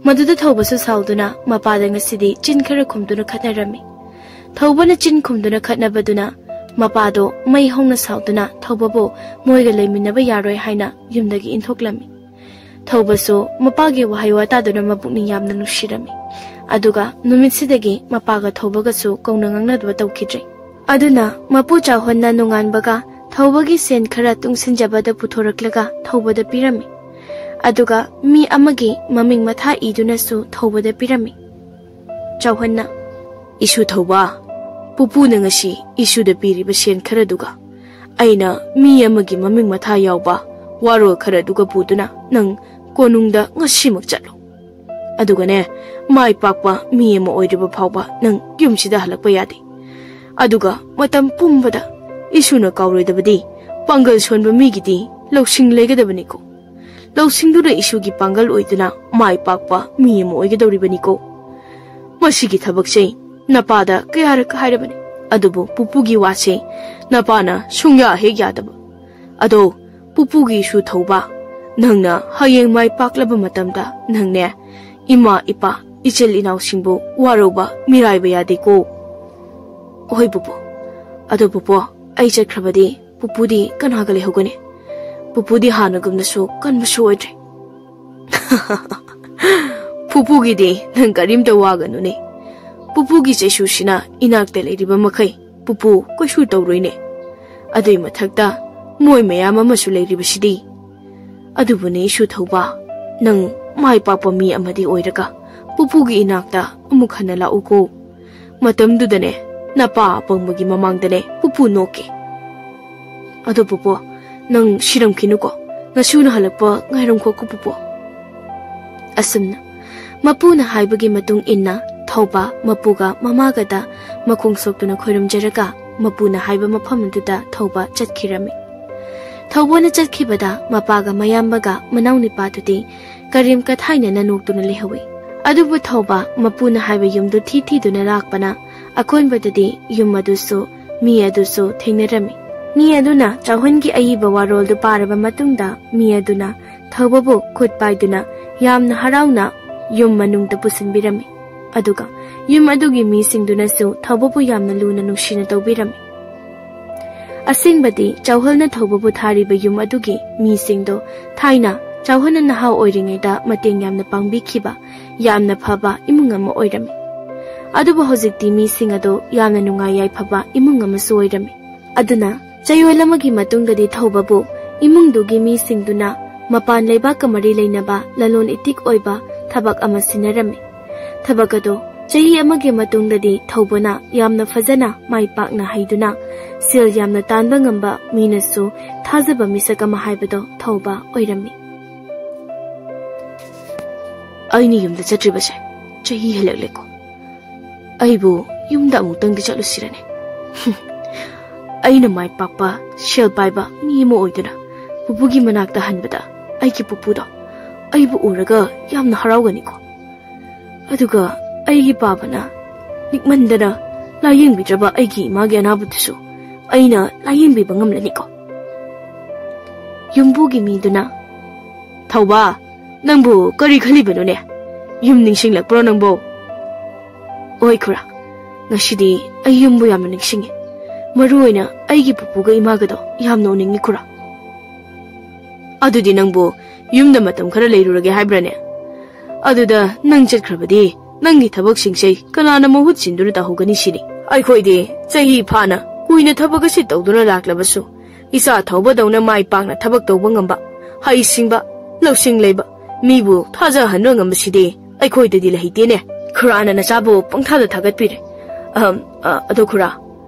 ꯃꯗꯨꯗ ꯊꯧꯕꯁꯨ ꯁꯥꯎꯗꯨꯅ ꯃꯄꯥꯗ ꯉꯁꯤꯗꯤ ꯆꯤꯟ ꯈꯔ ꯈꯨꯝꯗꯨꯅ ꯈꯠꯅꯔꯝꯃꯤ꯫ ꯊꯧꯕꯅ ꯆꯤꯟ ꯈꯨꯝꯗꯨꯅ ꯈꯠꯅꯕꯗꯨꯅ ꯃꯄꯥꯗꯣ ꯃꯩ ꯍꯧꯅ ꯁꯥꯎꯗꯨꯅ ꯊꯧꯕꯕꯨ ꯃꯣꯏꯒ ꯂꯩꯃꯤꯟꯅꯕ ꯌꯥꯔꯣꯏ ꯍꯥꯏꯅ ꯌꯨꯝꯗꯒꯤ ꯏꯟꯊꯣꯛꯂꯝꯃꯤ꯫ ꯊꯧꯕꯁꯨ ꯃꯄꯥꯒꯤ ꯋꯥꯍꯩ ꯋꯥꯇꯥꯗꯨꯅ ꯃꯄꯨꯛꯅꯤꯡ ꯌꯥꯝꯅ ꯅꯨꯡꯁꯤꯔꯝꯃꯤ꯫ ꯑꯗꯨꯒ ꯅꯨꯃꯤꯠꯁꯤꯗꯒꯤ ꯃꯄꯥꯒ ꯊꯧꯕꯒꯁꯨ ꯀꯧꯅ ꯉꯥꯡꯅꯗꯕ ꯇꯧꯈꯤꯗ꯭ꯔꯦ꯫ ꯑꯗꯨꯅ ꯃꯄꯨ ꯆꯥꯎꯍꯟꯅ ꯅꯣꯡꯉꯥꯟꯕꯒ ꯊꯧꯕꯒꯤ ꯁꯦꯟ ꯈꯔ ꯇꯨꯡꯁꯤꯟꯖꯕꯗ ꯄꯨꯊꯣꯔꯛꯂꯒ ꯊꯧꯕꯗ ꯄꯤꯔꯝꯃꯤ꯫ ꯑꯗꯨꯒ ꯃꯤ ꯑꯃꯒꯤ ꯃꯃꯤꯡ ꯃꯊꯥ ꯏꯗꯨꯅꯁꯨ ꯊꯧꯕꯗ ꯄꯤꯔꯝꯃꯤ꯫ ꯆꯥꯎꯍꯟꯅ, "ꯏꯁꯨ ꯊꯧꯕ, ꯄꯨꯄꯨꯅ ꯉꯁꯤ ꯏꯁꯨꯗ ꯄꯤꯔꯤꯕ ꯁꯦꯟ ꯈꯔꯗꯨꯒ ꯑꯩꯅ ꯃꯤ ꯑꯃꯒꯤ ꯃꯃꯤꯡ ꯃꯊꯥ ꯌꯥꯎꯕ ꯋꯥꯔꯣꯜ ꯈꯔꯗꯨꯒ ꯄꯨꯗꯨꯅ ꯅꯪ ꯀꯣꯅꯨꯡꯗ ꯉꯁꯤꯃꯛ ꯆꯠꯂꯨ꯫ ꯑꯗꯨꯒꯅꯦ, ꯃꯥꯏ ꯄꯥꯛꯄ ꯃꯤ ꯑꯃ ꯑꯣꯏꯗ꯭ꯔꯤꯕ ꯐꯥꯎꯕ ꯅꯪ ꯌꯨꯝꯁꯤꯗ ꯍꯜꯂꯛꯄ ꯌꯥꯗꯦ꯫ ꯑꯗꯨꯒ ꯃꯇꯝ ꯄꯨꯝꯕꯗ ꯏꯁꯨꯅ ꯀꯥꯎꯔꯣꯏꯗꯕꯗꯤ ꯄꯥꯡꯒꯜ ꯁꯣꯟꯕ ꯃꯤꯒꯤꯗꯤ ꯂꯧꯁꯤꯡ ꯂꯩꯒꯗꯕꯅꯤꯀꯣ꯫ ꯂꯧꯁꯤꯡꯗꯨꯅ ꯏꯁꯨꯒꯤ ꯄꯥꯡꯒꯜ ꯑꯣꯏꯗꯨꯅ ꯃꯥꯏ ꯄꯥꯛꯄ ꯃꯤ ꯑꯃ ꯑꯣꯏꯒꯗꯧꯔꯤꯕꯅꯤꯀꯣ꯫ ꯃꯁꯤꯒꯤ ꯊꯕꯛꯁꯦ ꯅꯄꯥꯗ ꯀꯌꯥꯔꯛ ꯍꯥꯏꯔꯕꯅꯤ, ꯑꯗꯨꯕꯨ ꯄꯨꯄꯨꯒꯤ ꯋꯥꯁꯦ ꯅꯄꯥꯅ ꯁꯨꯡꯌꯥ ꯍꯦꯛ ꯌꯥꯗꯕ꯫ ꯑꯗꯣ ꯄꯨꯄꯨꯒꯤ ꯏꯁꯨ ꯊꯧꯕ, ꯅꯪꯅ ꯍꯌꯦꯡ ꯃꯥꯏ ꯄꯥꯛꯂꯕ ꯃꯇꯝꯗ ꯅꯪꯅꯦ ꯏꯃꯥ ꯏꯄꯥ ꯏꯆꯤꯜ ꯏꯅꯥꯎꯁꯤꯡꯕꯨ ꯋꯥꯔꯧꯕ ꯃꯤꯔꯥꯏꯕ ꯌꯥꯗꯦꯀꯣ꯫" "ꯍꯣꯏ ꯄꯨꯄꯨ꯫ ꯑꯗꯣ ꯄꯨꯄꯨ, ꯑꯩ ꯆꯠꯈ꯭ꯔꯕꯗꯤ ꯄꯨꯄꯨꯗꯤ ꯀꯅꯥꯒ ꯂꯩꯍꯧꯒꯅꯤ? ꯄꯨꯄꯨꯗꯤ ꯍꯥꯟꯅꯒꯨꯝꯅꯁꯨ ꯀꯟꯕꯁꯨ ꯑꯣꯏꯗ꯭ꯔꯦ꯫" "ꯄꯨꯄꯨꯒꯤꯗꯤ ꯅꯪ ꯀꯔꯤꯝꯇ ꯋꯥꯒꯅꯨꯅꯦ꯫ ꯄꯨꯄꯨꯒꯤ ꯆꯩꯁꯨꯁꯤꯅ ꯏꯅꯥꯛꯇ ꯂꯩꯔꯤꯕ ꯃꯈꯩ ꯄꯨꯄꯨ ꯀꯩꯁꯨ ꯇꯧꯔꯣꯏꯅꯦ꯫ ꯑꯗꯨꯏ ꯃꯊꯛꯇ ꯃꯣꯏ ꯃꯌꯥꯝ ꯑꯃꯁꯨ ꯂꯩꯔꯤꯕꯁꯤꯗꯤ꯫ ꯑꯗꯨꯕꯨꯅꯦ ꯏꯁꯨ ꯊꯧꯕ, ꯅꯪ ꯃꯥꯏ ꯄꯥꯛꯄ ꯃꯤ ꯑꯃꯗꯤ ꯑꯣꯏꯔꯒ ꯄꯨꯄꯨꯒꯤ ꯏꯅꯥꯛꯇ ꯑꯃꯨꯛ ꯍꯟꯅ ꯂꯥꯛꯎꯀꯣ꯫ ꯃꯇꯝꯗꯨꯗꯅꯦ, ꯅꯄꯥ ꯑꯄꯪꯕꯒꯤ ꯃꯃꯥꯡꯗꯅꯦ ꯄꯨꯄꯨ ꯅꯣꯛꯀꯦ꯫ ꯑꯗꯣ ꯄꯨꯄꯨ, ꯅꯪ ꯁꯤꯔꯝꯈꯤꯅꯨꯀꯣ, ꯅꯁꯨꯅ ꯍꯜꯂꯛꯄ ꯉꯥꯏꯔꯝꯈꯣꯀꯣ ꯄꯨꯄꯨ꯫ ꯑꯁꯨꯝꯅ ꯃꯄꯨꯅ ꯍꯥꯏꯕꯒꯤ ꯃꯇꯨꯡ ꯏꯟꯅ ꯊꯧꯕ ꯃꯄꯨꯒ ꯃꯃꯥꯒꯗ ꯃꯈꯣꯡ ꯁꯣꯛꯇꯨꯅ ꯈꯣꯏꯔꯝꯖꯔꯒ ꯃꯄꯨꯅ ꯍꯥꯏꯕ ꯃꯐꯝ ꯑꯗꯨꯗ ꯊꯧꯕ ꯆꯠꯈꯤꯔꯝꯃꯤ꯫ ꯊꯧꯕꯅ ꯆꯠꯈꯤꯕꯗ ꯃꯄꯥꯒ ꯃꯌꯥꯝꯕꯒ ꯃꯅꯥꯎꯅꯤꯄꯥꯗꯨꯗꯤ ꯀꯔꯤꯝ ꯀꯊꯥꯏꯅꯅ ꯅꯣꯛꯇꯨꯅ ꯂꯩꯍꯧꯏ꯫ ꯑꯗꯨꯕꯨ ꯊꯧꯕ ꯃꯄꯨꯅ ꯍꯥꯏꯕ ꯌꯨꯝꯗꯨ ꯊꯤ ꯊꯤꯗꯨꯅ ꯂꯥꯛꯄꯅ ꯑꯀꯣꯟꯕꯗꯗꯤ ꯌꯨꯝ ꯑꯗꯨꯁꯨ ꯃꯤ ꯑꯗꯨꯁꯨ ꯊꯦꯡꯅꯔꯝꯃꯤ꯫ ꯃꯤ ꯑꯗꯨꯅ ꯆꯥꯎꯍꯟꯒꯤ ꯑꯏꯕ ꯋꯥꯔꯣꯜꯗꯨ ꯄꯥꯔꯕ ꯃꯇꯨꯡꯗ ꯃꯤ ꯑꯗꯨꯅ ꯊꯧꯕꯕꯨ ꯈꯨꯠ ꯄꯥꯏꯗꯨꯅ ꯌꯥꯝꯅ ꯍꯔꯥꯎꯅ ꯌꯨꯝ ꯃꯅꯨꯡꯗ ꯄꯨꯁꯤꯟꯕꯤꯔꯝꯃꯤ꯫ ꯑꯗꯨꯒ ꯌꯨꯝ ꯑꯗꯨꯒꯤ ꯃꯤꯁꯤꯡꯗꯨꯅꯁꯨ ꯊꯧꯕꯕꯨ ꯌꯥꯝꯅ ꯂꯨꯅ ꯅꯨꯡꯁꯤꯅ ꯇꯧꯕꯤꯔꯝꯃꯤ꯫ ꯑꯁꯦꯡꯕꯗꯤ ꯆꯥꯎꯍꯜꯅ ꯊꯧꯕꯕꯨ ꯊꯥꯔꯤꯕ ꯌꯨꯝ ꯑꯗꯨꯒꯤ ꯃꯤꯁꯤꯡꯗꯣ ꯊꯥꯏꯅ ꯆꯥꯎꯍꯜꯅ ꯅꯍꯥ ꯑꯣꯏꯔꯤꯉꯩꯗ ꯃꯇꯦꯡ ꯌꯥꯝꯅ ꯄꯥꯡꯕꯤꯈꯤꯕ ꯌꯥꯝꯅ ꯐꯕ ꯏꯃꯨꯡ ꯑꯃ ꯑꯣꯏꯔꯝꯃꯤ꯫ ꯑꯗꯨꯕꯨ ꯍꯧꯖꯤꯛꯇꯤ ꯃꯤꯁꯤꯡ ꯑꯗꯣ ꯌꯥꯝꯅ ꯅꯨꯡꯉꯥꯏ ꯌꯥꯏꯐꯕ ꯏꯃꯨꯡ ꯑꯃꯁꯨ ꯑꯣꯏꯔꯝꯃꯤ꯫ ꯑꯗꯨꯅ ꯆꯌꯣꯜ ꯑꯃꯒꯤ ꯃꯇꯨꯡꯗꯗꯤ ꯊꯧꯕꯕꯨ ꯏꯃꯨꯡꯗꯨꯒꯤ ꯃꯤꯁꯤꯡꯗꯨꯅ ꯃꯄꯥꯟ ꯂꯩꯕꯥꯛꯀ ꯃꯔꯤ ꯂꯩꯅꯕ ꯂꯂꯣꯟ ꯏꯇꯤꯛ ꯑꯣꯏꯕ ꯊꯕꯛ ꯑꯃ ꯁꯤꯟꯅꯔꯝꯃꯤ꯫ ꯊꯕꯛ ꯑꯗꯨ ꯆꯍꯤ ꯑꯃꯒꯤ ꯃꯇꯨꯡꯗꯗꯤ ꯊꯧꯕꯅ ꯌꯥꯝꯅ ꯐꯖꯅ ꯃꯥꯏ ꯄꯥꯛꯅ ꯍꯩꯗꯨꯅ ꯁꯦꯜ ꯌꯥꯝꯅ ꯇꯥꯟꯕ ꯉꯝꯕ ꯃꯤꯅꯁꯨ ꯊꯥꯖꯕ ꯃꯤꯁꯛ ꯑꯃ ꯍꯥꯏꯕꯗꯣ ꯊꯧꯕ ꯑꯣꯏꯔꯝꯃꯤ꯫ ꯑꯩꯅ ꯌꯨꯝꯗ ꯆꯠꯇ꯭ꯔꯤꯕꯁꯦ ꯆꯍꯤ ꯍꯦꯜꯂꯛꯂꯦꯀꯣ꯫ ꯑꯩꯕꯨ ꯌꯨꯝꯗ ꯑꯃꯨꯛꯇꯪꯗꯤ ꯆꯠꯂꯨꯁꯤꯔꯅꯦ꯫ ꯑꯩꯅ ꯃꯥꯏ ꯄꯥꯛꯄ, ꯁꯦꯜ ꯄꯥꯏꯕ ꯃꯤ ꯑꯃ ꯑꯣꯏꯗꯨꯅ ꯄꯨꯄꯨꯒꯤ ꯃꯅꯥꯛꯇ ꯍꯟꯕꯗ ꯑꯩꯒꯤ ꯄꯨꯄꯨꯗꯣ ꯑꯩꯕꯨ ꯎꯔꯒ ꯌꯥꯝꯅ ꯍꯔꯥꯎꯒꯅꯤꯀꯣ꯫ ꯑꯗꯨꯒ ꯑꯩꯒꯤ ꯄꯥꯕꯅ ꯂꯤꯛꯃꯟꯗꯅ ꯂꯥꯌꯦꯡꯕꯤꯗ꯭ꯔꯕ ꯑꯩꯒꯤ ꯏꯃꯥꯒꯤ ꯑꯅꯥꯕꯗꯨꯁꯨ ꯑꯩꯅ ꯂꯥꯌꯦꯡꯕꯤꯕ ꯉꯝꯂꯅꯤꯀꯣ꯫ ꯌꯨꯝꯕꯨꯒꯤ ꯃꯤꯗꯨꯅ, "ꯊꯧꯕ, ꯅꯪꯕꯨ ꯀꯔꯤ ꯈꯜꯂꯤꯕꯅꯣꯅꯦ? ꯌꯨꯝ ꯅꯤꯡꯁꯤꯡꯂꯛꯄ꯭ꯔꯣ ꯅꯪꯕꯨ?" "ꯑꯣꯏ ꯈꯨꯔꯥ, ꯉꯁꯤꯗꯤ ꯑꯩ ꯌꯨꯝꯕꯨ ꯌꯥꯝꯅ ꯅꯤꯡꯁꯤꯡꯉꯤ꯫ ꯃꯔꯨ ꯑꯣꯏꯅ ꯑꯩꯒꯤ ꯄꯨꯄꯨꯒ ꯏꯃꯥꯒꯗꯣ ꯌꯥꯝꯅ ꯎꯅꯤꯡꯉꯤ ꯈꯨꯔꯥ꯫" "ꯑꯗꯨꯗꯤ ꯅꯪꯕꯨ ꯌꯨꯝꯗ ꯃꯇꯝ ꯈꯔ ꯂꯩꯔꯨꯔꯒꯦ ꯍꯥꯏꯕ꯭ꯔꯥꯅꯦ? ꯑꯗꯨꯗ ꯅꯪ ꯆꯠꯈ꯭ꯔꯕꯗꯤ ꯅꯪꯒꯤ ꯊꯕꯛꯁꯤꯡꯁꯦ ꯀꯅꯥꯅ ꯃꯍꯨꯠ ꯁꯤꯟꯗꯨꯅ ꯇꯧꯍꯧꯒꯅꯤ ꯁꯤꯅꯤ? ꯑꯩꯈꯣꯏꯗꯤ ꯆꯍꯤ ꯐꯥꯅ ꯀꯨꯏꯅ ꯊꯕꯛ ꯑꯁꯤ ꯇꯧꯗꯨꯅ ꯂꯥꯛꯂꯕꯁꯨ ꯏꯆꯥ ꯊꯧꯕꯗꯧꯅ ꯃꯥꯏ ꯄꯥꯛꯅ ꯊꯕꯛ ꯇꯧꯕ ꯉꯝꯕ, ꯍꯩꯁꯤꯡꯕ, ꯂꯧꯁꯤꯡ ꯂꯩꯕ ꯃꯤꯕꯨ ꯊꯥꯖꯍꯟꯕ ꯉꯝꯕꯁꯤꯗꯤ ꯑꯩꯈꯣꯏꯗꯗꯤ ꯂꯩꯇꯦꯅꯦ꯫ ꯈꯨꯔꯥꯅ ꯅꯆꯥꯕꯨ ꯄꯪꯊꯥꯗ ꯊꯥꯒꯠꯄꯤꯔꯦ꯫ ꯑꯍꯝ, ꯑ, ꯑꯗꯣ ꯈꯨꯔꯥ,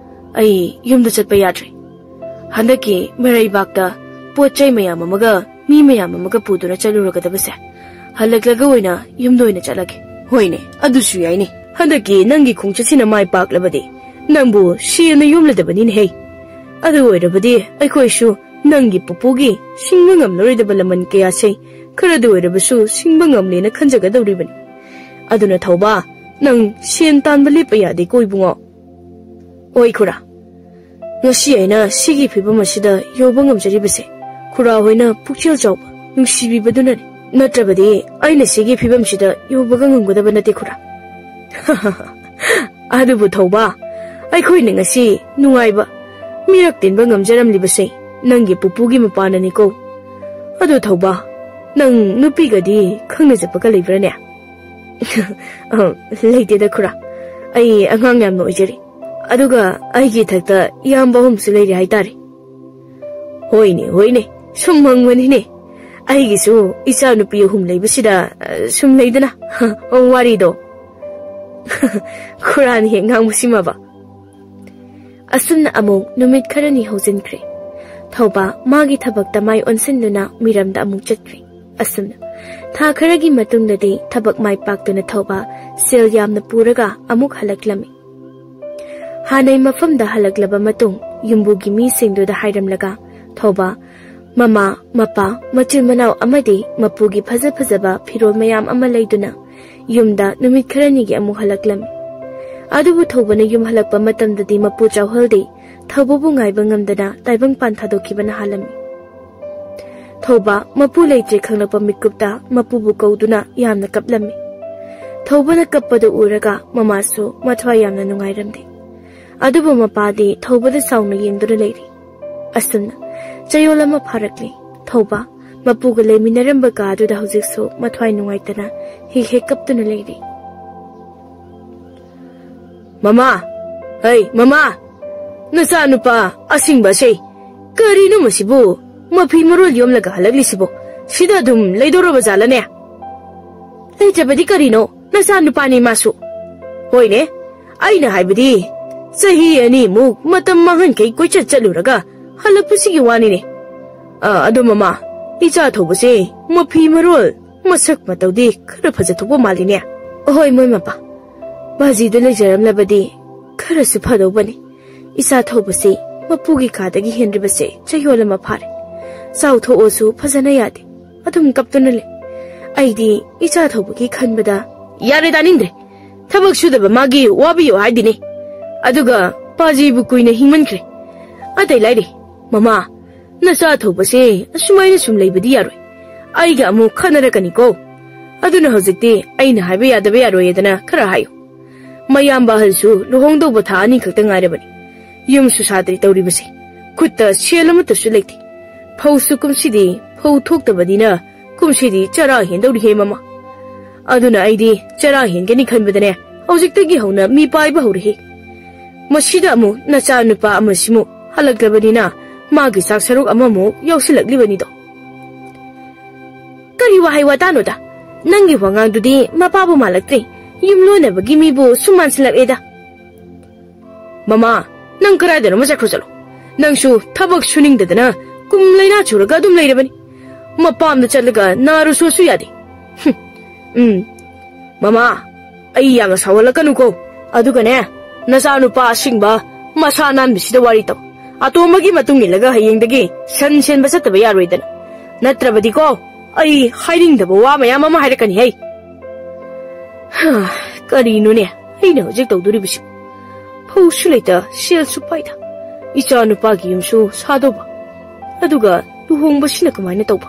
ꯑꯩ ꯌꯨꯝꯗ ꯆꯠꯄ ꯌꯥꯗ꯭ꯔꯦ꯫ ꯍꯟꯗꯛꯀꯤ ꯃꯔꯩꯕꯥꯛꯇ ꯄꯣꯠ ꯆꯩ ꯃꯌꯥꯝ ꯑꯃꯒ ꯃꯤ ꯃꯌꯥꯝ ꯑꯃꯒ ꯄꯨꯗꯨꯅ ꯆꯠꯂꯨꯔꯒꯗꯕꯁꯦ, ꯍꯜꯂꯛꯂꯒ ꯑꯣꯏꯅ ꯌꯨꯝꯗ ꯑꯣꯏꯅ ꯆꯠꯂꯒꯦ꯫ ꯍꯣꯏꯅꯦ, ꯑꯗꯨꯁꯨ ꯌꯥꯏꯅꯦ꯫ ꯍꯟꯗꯛꯀꯤ ꯅꯪꯒꯤ ꯈꯣꯡꯆꯠꯁꯤꯅ ꯃꯥꯏ ꯄꯥꯛꯂꯕꯗꯤ ꯅꯪꯕꯨ ꯁꯦꯜꯅ ꯌꯣꯝꯂꯗꯕꯅꯤꯅꯦꯍꯦ꯫ ꯑꯗꯨ ꯑꯣꯏꯔꯕꯗꯤ ꯑꯩꯈꯣꯏꯁꯨ ꯅꯪꯒꯤ ꯄꯨꯄꯨꯒꯤ ꯁꯤꯡꯕ ꯉꯝꯂꯔꯣꯏꯗꯕ ꯂꯃꯟ ꯀꯌꯥꯁꯦ ꯈꯔꯗ ꯑꯣꯏꯔꯕꯁꯨ ꯁꯤꯡꯕ ꯉꯝꯂꯦꯅ ꯈꯟꯖꯒꯗꯧꯔꯤꯕꯅꯤ꯫ ꯑꯗꯨꯅ ꯊꯧꯕ, ꯅꯪ ꯁꯦꯟ ꯇꯥꯟꯕ ꯂꯦꯞꯄ ꯌꯥꯗꯦꯀꯣ ꯏꯕꯨꯡꯉꯣ꯫ ꯑꯣꯏ ꯈꯨꯔꯥ, ꯉꯁꯤ ꯑꯩꯅ ꯁꯤꯒꯤ ꯐꯤꯕꯝ ꯑꯁꯤꯗ ꯌꯧꯕ ꯉꯝꯖꯔꯤꯕꯁꯦ ꯈꯨꯔꯥ ꯍꯣꯏꯅ ꯄꯨꯛꯆꯦꯜ ꯆꯥꯎꯕ, ꯅꯨꯡꯁꯤꯕꯤꯕꯗꯨꯅꯅꯤ꯫ ꯅꯠꯇ꯭ꯔꯕꯗꯤ ꯑꯩꯅ ꯁꯤꯒꯤ ꯐꯤꯕꯝꯁꯤꯗ ꯌꯧꯕꯒ ꯉꯝꯒꯗꯕ ꯅꯠꯇꯦ ꯈꯨꯔꯥ꯫ ꯑꯗꯨꯕꯨ ꯊꯧꯕ, ꯑꯩꯈꯣꯏꯅ ꯉꯁꯤ ꯅꯨꯡꯉꯥꯏꯕ ꯃꯤꯔꯛ ꯇꯤꯟꯕ ꯉꯝꯖꯔꯝꯂꯤꯕꯁꯦ ꯅꯪꯒꯤ ꯄꯨꯄꯨꯒꯤ ꯃꯄꯥꯅꯅꯤꯀꯣ꯫ ꯑꯗꯨ ꯊꯧꯕ, ꯅꯪ ꯅꯨꯄꯤꯒꯗꯤ ꯈꯪꯅꯖꯕꯒ ꯂꯩꯕ꯭ꯔꯥꯅꯦ? ꯑ, ꯂꯩꯇꯦꯗ ꯈꯨꯔꯥ, ꯑꯩ ꯑꯉꯥꯡ ꯌꯥꯝꯅ ꯑꯣꯏꯖꯔꯤ꯫ ꯑꯗꯨꯒ ꯑꯩꯒꯤ ꯏꯊꯛꯇ ꯏꯌꯥꯝꯕ ꯑꯍꯨꯝꯁꯨ ꯂꯩꯔꯤ ꯍꯥꯏꯇꯥꯔꯦ꯫ ꯍꯣꯏꯅꯦ, ꯍꯣꯏꯅꯦ, ꯁꯨꯝ ꯍꯪꯕꯅꯤꯅꯦ꯫ ꯑꯩꯒꯤꯁꯨ ꯏꯆꯥ ꯅꯨꯄꯤ ꯑꯍꯨꯝ ꯂꯩꯕꯁꯤꯗ, ꯑ, ꯁꯨꯝ ꯂꯩꯗꯅ, ꯋꯥꯔꯤꯗꯣ꯫ ꯈꯨꯔꯥꯅ ꯍꯦꯛ ꯉꯥꯡꯕꯁꯤꯃꯕ꯫ ꯑꯁꯨꯝꯅ ꯑꯃꯨꯛ ꯅꯨꯃꯤꯠ ꯈꯔꯅꯤ ꯍꯧꯖꯤꯟꯈ꯭ꯔꯦ꯫ ꯊꯧꯕ ꯃꯥꯒꯤ ꯊꯕꯛꯇ ꯃꯥꯏ ꯑꯣꯟꯁꯤꯟꯗꯨꯅ ꯃꯤꯔꯝꯗ ꯑꯃꯨꯛ ꯆꯠꯈ꯭ꯔꯦ꯫ ꯑꯁꯨꯝꯅ ꯊꯥ ꯈꯔꯒꯤ ꯃꯇꯨꯡꯗꯗꯤ ꯊꯕꯛ ꯃꯥꯏ ꯄꯥꯛꯇꯨꯅ ꯊꯧꯕ ꯁꯦꯜ ꯌꯥꯝꯅ ꯄꯨꯔꯒ ꯑꯃꯨꯛ ꯍꯜꯂꯛꯂꯝꯃꯤ꯫ ꯍꯥꯟꯅꯩ ꯃꯐꯝꯗ ꯍꯜꯂꯛꯂꯕ ꯃꯇꯨꯡ ꯌꯨꯝꯕꯨꯒꯤ ꯃꯤꯁꯤꯡꯗꯨꯗ ꯍꯥꯏꯔꯝꯂꯒ ꯊꯧꯕ ꯃꯃꯥ, ꯃꯄꯥ, ꯃꯆꯤꯟ ꯃꯅꯥꯎ ꯑꯃꯗꯤ ꯃꯄꯨꯒꯤ ꯐꯖ ꯐꯖꯕ ꯐꯤꯔꯣꯜ ꯃꯌꯥꯝ ꯑꯃ ꯂꯩꯗꯨꯅ ꯌꯨꯝꯗ ꯅꯨꯃꯤꯠ ꯈꯔꯅꯤꯒꯤ ꯑꯃꯨꯛ ꯍꯜꯂꯛꯂꯝꯃꯤ꯫ ꯑꯗꯨꯕꯨ ꯊꯧꯕꯅ ꯌꯨꯝ ꯍꯜꯂꯛꯄ ꯃꯇꯝꯗꯗꯤ ꯃꯄꯨ ꯆꯥꯎꯍꯜꯗꯦ꯫ ꯊꯧꯕꯕꯨ ꯉꯥꯏꯕ ꯉꯝꯗꯅ ꯇꯥꯏꯕꯪꯄꯥꯟ ꯊꯥꯗꯣꯛꯈꯤꯕꯅ ꯍꯥꯜꯂꯝꯃꯤ꯫ ꯊꯧꯕ ꯃꯄꯨ ꯂꯩꯇ꯭ꯔꯦ ꯈꯪꯂꯛꯄ ꯃꯤꯠꯀꯨꯞꯇ ꯃꯄꯨꯕꯨ ꯀꯧꯗꯨꯅ ꯌꯥꯝꯅ ꯀꯞꯂꯝꯃꯤ꯫ ꯊꯧꯕꯅ ꯀꯞꯄꯗꯨ ꯎꯔꯒ ꯃꯃꯥꯁꯨ ꯃꯊ꯭ꯋꯥꯏ ꯌꯥꯝꯅ ꯅꯨꯡꯉꯥꯏꯔꯝꯗꯦ꯫ ꯑꯗꯨꯕꯨ ꯃꯄꯥꯗꯤ ꯊꯧꯕꯗ ꯁꯥꯎꯅ ꯌꯦꯡꯗꯨꯅ ꯂꯩꯔꯤ꯫ ꯑꯁꯨꯝꯅ ꯆꯌꯣꯜ ꯑꯃ ꯐꯥꯔꯛꯂꯤ꯫ ꯊꯧꯕ ꯃꯄꯨꯒ ꯂꯩꯃꯤꯟꯅꯔꯝꯕ ꯀꯥ ꯑꯗꯨꯗ ꯍꯧꯖꯤꯛꯁꯨ ꯃꯊ꯭ꯋꯥꯏ ꯅꯨꯡꯉꯥꯏꯇꯅ ꯍꯦꯛ ꯍꯦꯛ ꯀꯞꯇꯨꯅ ꯂꯩꯔꯤ꯫ "ꯃꯃꯥ! ꯍꯩ, ꯃꯃꯥ! ꯅꯆꯥꯅꯨꯄꯥ ꯑꯁꯤꯡꯕꯁꯦ ꯀꯔꯤꯅꯣ ꯃꯁꯤꯕꯨ? ꯃꯐꯤ ꯃꯔꯣꯜ ꯌꯣꯝꯂꯒ ꯍꯜꯂꯛꯂꯤꯁꯤꯕꯨ? ꯁꯤꯗ ꯑꯗꯨꯝ ꯂꯩꯗꯧꯔꯕ ꯖꯥꯠꯂꯅꯦ? ꯂꯩꯇ꯭ꯔꯕꯗꯤ ꯀꯔꯤꯅꯣ? ꯅꯆꯥ ꯅꯨꯄꯥꯅꯤ ꯃꯥꯁꯨ꯫ ꯍꯣꯏꯅꯦ, ꯑꯩꯅ ꯍꯥꯏꯕꯗꯤ ꯆꯍꯤ ꯑꯅꯤꯃꯨꯛ ꯃꯇꯝ ꯃꯥꯡꯍꯟꯈꯩ ꯀꯣꯏꯆꯠ ꯆꯠꯂꯨꯔꯒ ꯍꯜꯂꯛꯄꯁꯤꯒꯤ ꯋꯥꯅꯤꯅꯦ꯫ ꯑ, ꯑꯗꯣ ꯃꯃꯥ, ꯏꯆꯥ ꯊꯧꯕꯁꯦ ꯃꯐꯤ ꯃꯔꯣꯜ, ꯃꯁꯛ ꯃꯇꯧꯗꯤ ꯈꯔ ꯐꯖꯊꯣꯛꯄ ꯃꯥꯜꯂꯤꯅꯦ꯫ ꯍꯣꯏ, ꯃꯣꯏ ꯃꯄꯥ, ꯕꯥꯖꯤꯗ ꯂꯩꯖꯔꯝꯂꯕꯗꯤ ꯈꯔꯁꯨ ꯐꯗꯧꯕꯅꯤ꯫ ꯏꯆꯥ ꯊꯧꯕꯁꯤ ꯃꯄꯨꯒꯤ ꯀꯥꯗꯒꯤ ꯍꯦꯟꯗ꯭ꯔꯤꯕꯁꯦ ꯆꯌꯣꯜ ꯑꯃ ꯐꯥꯔꯦ꯫ ꯆꯥꯎꯊꯣꯛꯑꯁꯨ ꯐꯖꯅ ꯌꯥꯗꯦ, ꯑꯗꯨꯝ ꯀꯞꯇꯨꯅ ꯂꯩ꯫ ꯑꯩꯗꯤ ꯏꯆꯥ ꯊꯧꯕꯒꯤ ꯈꯟꯕꯗ, ꯌꯥꯔꯦ, ꯇꯥꯅꯤꯡꯗ꯭ꯔꯦ꯫ ꯊꯕꯛ ꯁꯨꯗꯕ ꯃꯥꯒꯤ ꯋꯥꯕꯤꯌꯨ ꯍꯥꯏꯗꯤꯅꯦ꯫ ꯑꯗꯨꯒ ꯄꯥꯖꯤꯕꯨ ꯀꯨꯏꯅ ꯍꯤꯡꯃꯟꯈ꯭ꯔꯦ꯫ ꯑꯇꯩ ꯂꯥꯏꯔꯤ, ꯃꯃꯥ, ꯅꯆꯥ ꯊꯧꯕꯁꯦ ꯑꯁꯨꯃꯥꯏꯅ ꯁꯨꯝ ꯂꯩꯕꯗꯤ ꯌꯥꯔꯣꯏ꯫ ꯑꯩꯒ ꯑꯃꯨꯛ ꯈꯠꯅꯔꯛꯀꯅꯤꯀꯣ꯫ ꯑꯗꯨꯅ ꯍꯧꯖꯤꯛꯇꯤ ꯑꯩꯅ ꯍꯥꯏꯕ ꯌꯥꯗꯕ ꯌꯥꯔꯣꯏꯗꯅ ꯈꯔ ꯍꯥꯏꯌꯨ꯫ ꯃꯌꯥꯝꯕ ꯑꯍꯜꯁꯨ ꯂꯨꯍꯣꯡꯗꯧꯕ ꯊꯥ ꯑꯅꯤ ꯈꯛꯇ ꯉꯥꯏꯔꯕꯅꯤ꯫ ꯌꯨꯝꯁꯨ ꯁꯥꯗ꯭ꯔꯤ ꯇꯧꯔꯤꯕꯁꯦ꯫ ꯈꯨꯠꯇ ꯁꯦꯜ ꯑꯃꯠꯇꯁꯨ ꯂꯩꯇꯦ꯫ ꯐꯧꯁꯨ ꯀꯨꯝꯁꯤꯗꯤ ꯐꯧ ꯊꯣꯛꯇꯕꯅꯤꯅ ꯀꯨꯝꯁꯤꯗꯤ ꯆꯔꯥ ꯍꯦꯟꯗꯧꯔꯤꯍꯦ ꯃꯃꯥ꯫ ꯑꯗꯨꯅ ꯑꯩꯗꯤ ꯆꯔꯥ ꯍꯦꯟꯒꯅꯤ ꯈꯟꯕꯗꯅꯦ, ꯍꯧꯖꯤꯛꯇꯒꯤ ꯍꯧꯅ ꯃꯤ ꯄꯥꯏꯕ ꯍꯧꯔꯦꯍꯦ꯫ ꯃꯁꯤꯗ ꯑꯃꯨꯛ ꯅꯆꯥ ꯅꯨꯄꯥ ꯑꯃꯁꯤꯃꯨꯛ ꯍꯜꯂꯛꯇꯕꯅꯤꯅ ꯃꯥꯒꯤ ꯆꯥꯛ ꯁꯔꯨꯛ ꯑꯃꯃꯨꯛ ꯌꯥꯎꯁꯤꯜꯂꯛꯂꯤꯕꯅꯤꯗꯣ꯫ ꯀꯔꯤ ꯋꯥꯍꯩ ꯋꯥꯇꯥꯅꯣꯗ? ꯅꯪꯒꯤ ꯋꯥꯉꯥꯡꯗꯨꯗꯤ ꯃꯄꯥꯕꯨ ꯃꯥꯜꯂꯛꯇ꯭ꯔꯦ꯫ ꯌꯨꯝꯂꯣꯟꯅꯕꯒꯤ ꯃꯤꯕꯨ ꯁꯨꯝ ꯃꯥꯟꯁꯤꯜꯂꯛꯑꯦꯗ꯫ ꯃꯃꯥ, ꯅꯪ ꯀꯗꯥꯏꯗꯅꯣꯃ ꯆꯠꯈ꯭ꯔꯣ ꯆꯠꯂꯣ꯫ ꯅꯪꯁꯨ ꯊꯕꯛ ꯁꯨꯅꯤꯡꯗꯗꯅ ꯀꯨꯝ ꯂꯩꯅꯥ ꯆꯨꯔꯒ ꯑꯗꯨꯝ ꯂꯩꯔꯕꯅꯤ꯫ ꯃꯄꯥꯝꯗ ꯆꯠꯂꯒ ꯅꯥꯔꯨꯁꯣꯁꯨ ꯌꯥꯗꯦ꯫ ꯍꯨꯝ, ꯎꯝ꯫ ꯃꯃꯥ, ꯑꯩ ꯌꯥꯝꯅ ꯁꯥꯎꯍꯜꯂꯛꯀꯅꯨꯀꯣ꯫ ꯑꯗꯨꯒꯅꯦ, ꯅꯆꯥꯅꯨꯄꯥ ꯑꯁꯤꯡꯕ ꯃꯁꯥ ꯅꯥꯟꯕꯁꯤꯗ ꯋꯥꯔꯤ ꯇꯧ꯫ ꯑꯇꯣꯝꯕꯒꯤ ꯃꯇꯨꯡ ꯏꯜꯂꯒ ꯍꯌꯦꯡꯗꯒꯤ ꯁꯟ ꯁꯦꯟꯕ ꯆꯠꯇꯕ ꯌꯥꯔꯣꯏꯗꯅ꯫ ꯅꯠꯇ꯭ꯔꯕꯗꯤꯀꯣ, ꯑꯩ ꯍꯥꯏꯅꯤꯡꯗꯕ ꯋꯥ ꯃꯌꯥꯝ ꯑꯃ ꯍꯥꯏꯔꯛꯀꯅꯤ ꯍꯩ꯫ ꯍꯥ, ꯀꯔꯤꯅꯣꯅꯦ ꯑꯩꯅ ꯍꯧꯖꯤꯛ ꯇꯧꯗꯣꯔꯤꯕꯁꯤ? ꯐꯧꯁꯨ ꯂꯩꯇ, ꯁꯦꯜꯁꯨ ꯄꯥꯏꯗ, ꯏꯆꯥ ꯅꯨꯄꯥꯒꯤ ꯌꯨꯝꯁꯨ ꯁꯥꯗꯧꯕ, ꯑꯗꯨꯒ ꯂꯨꯍꯣꯡꯕꯁꯤꯅ ꯀꯃꯥꯏꯅ ꯇꯧꯕ?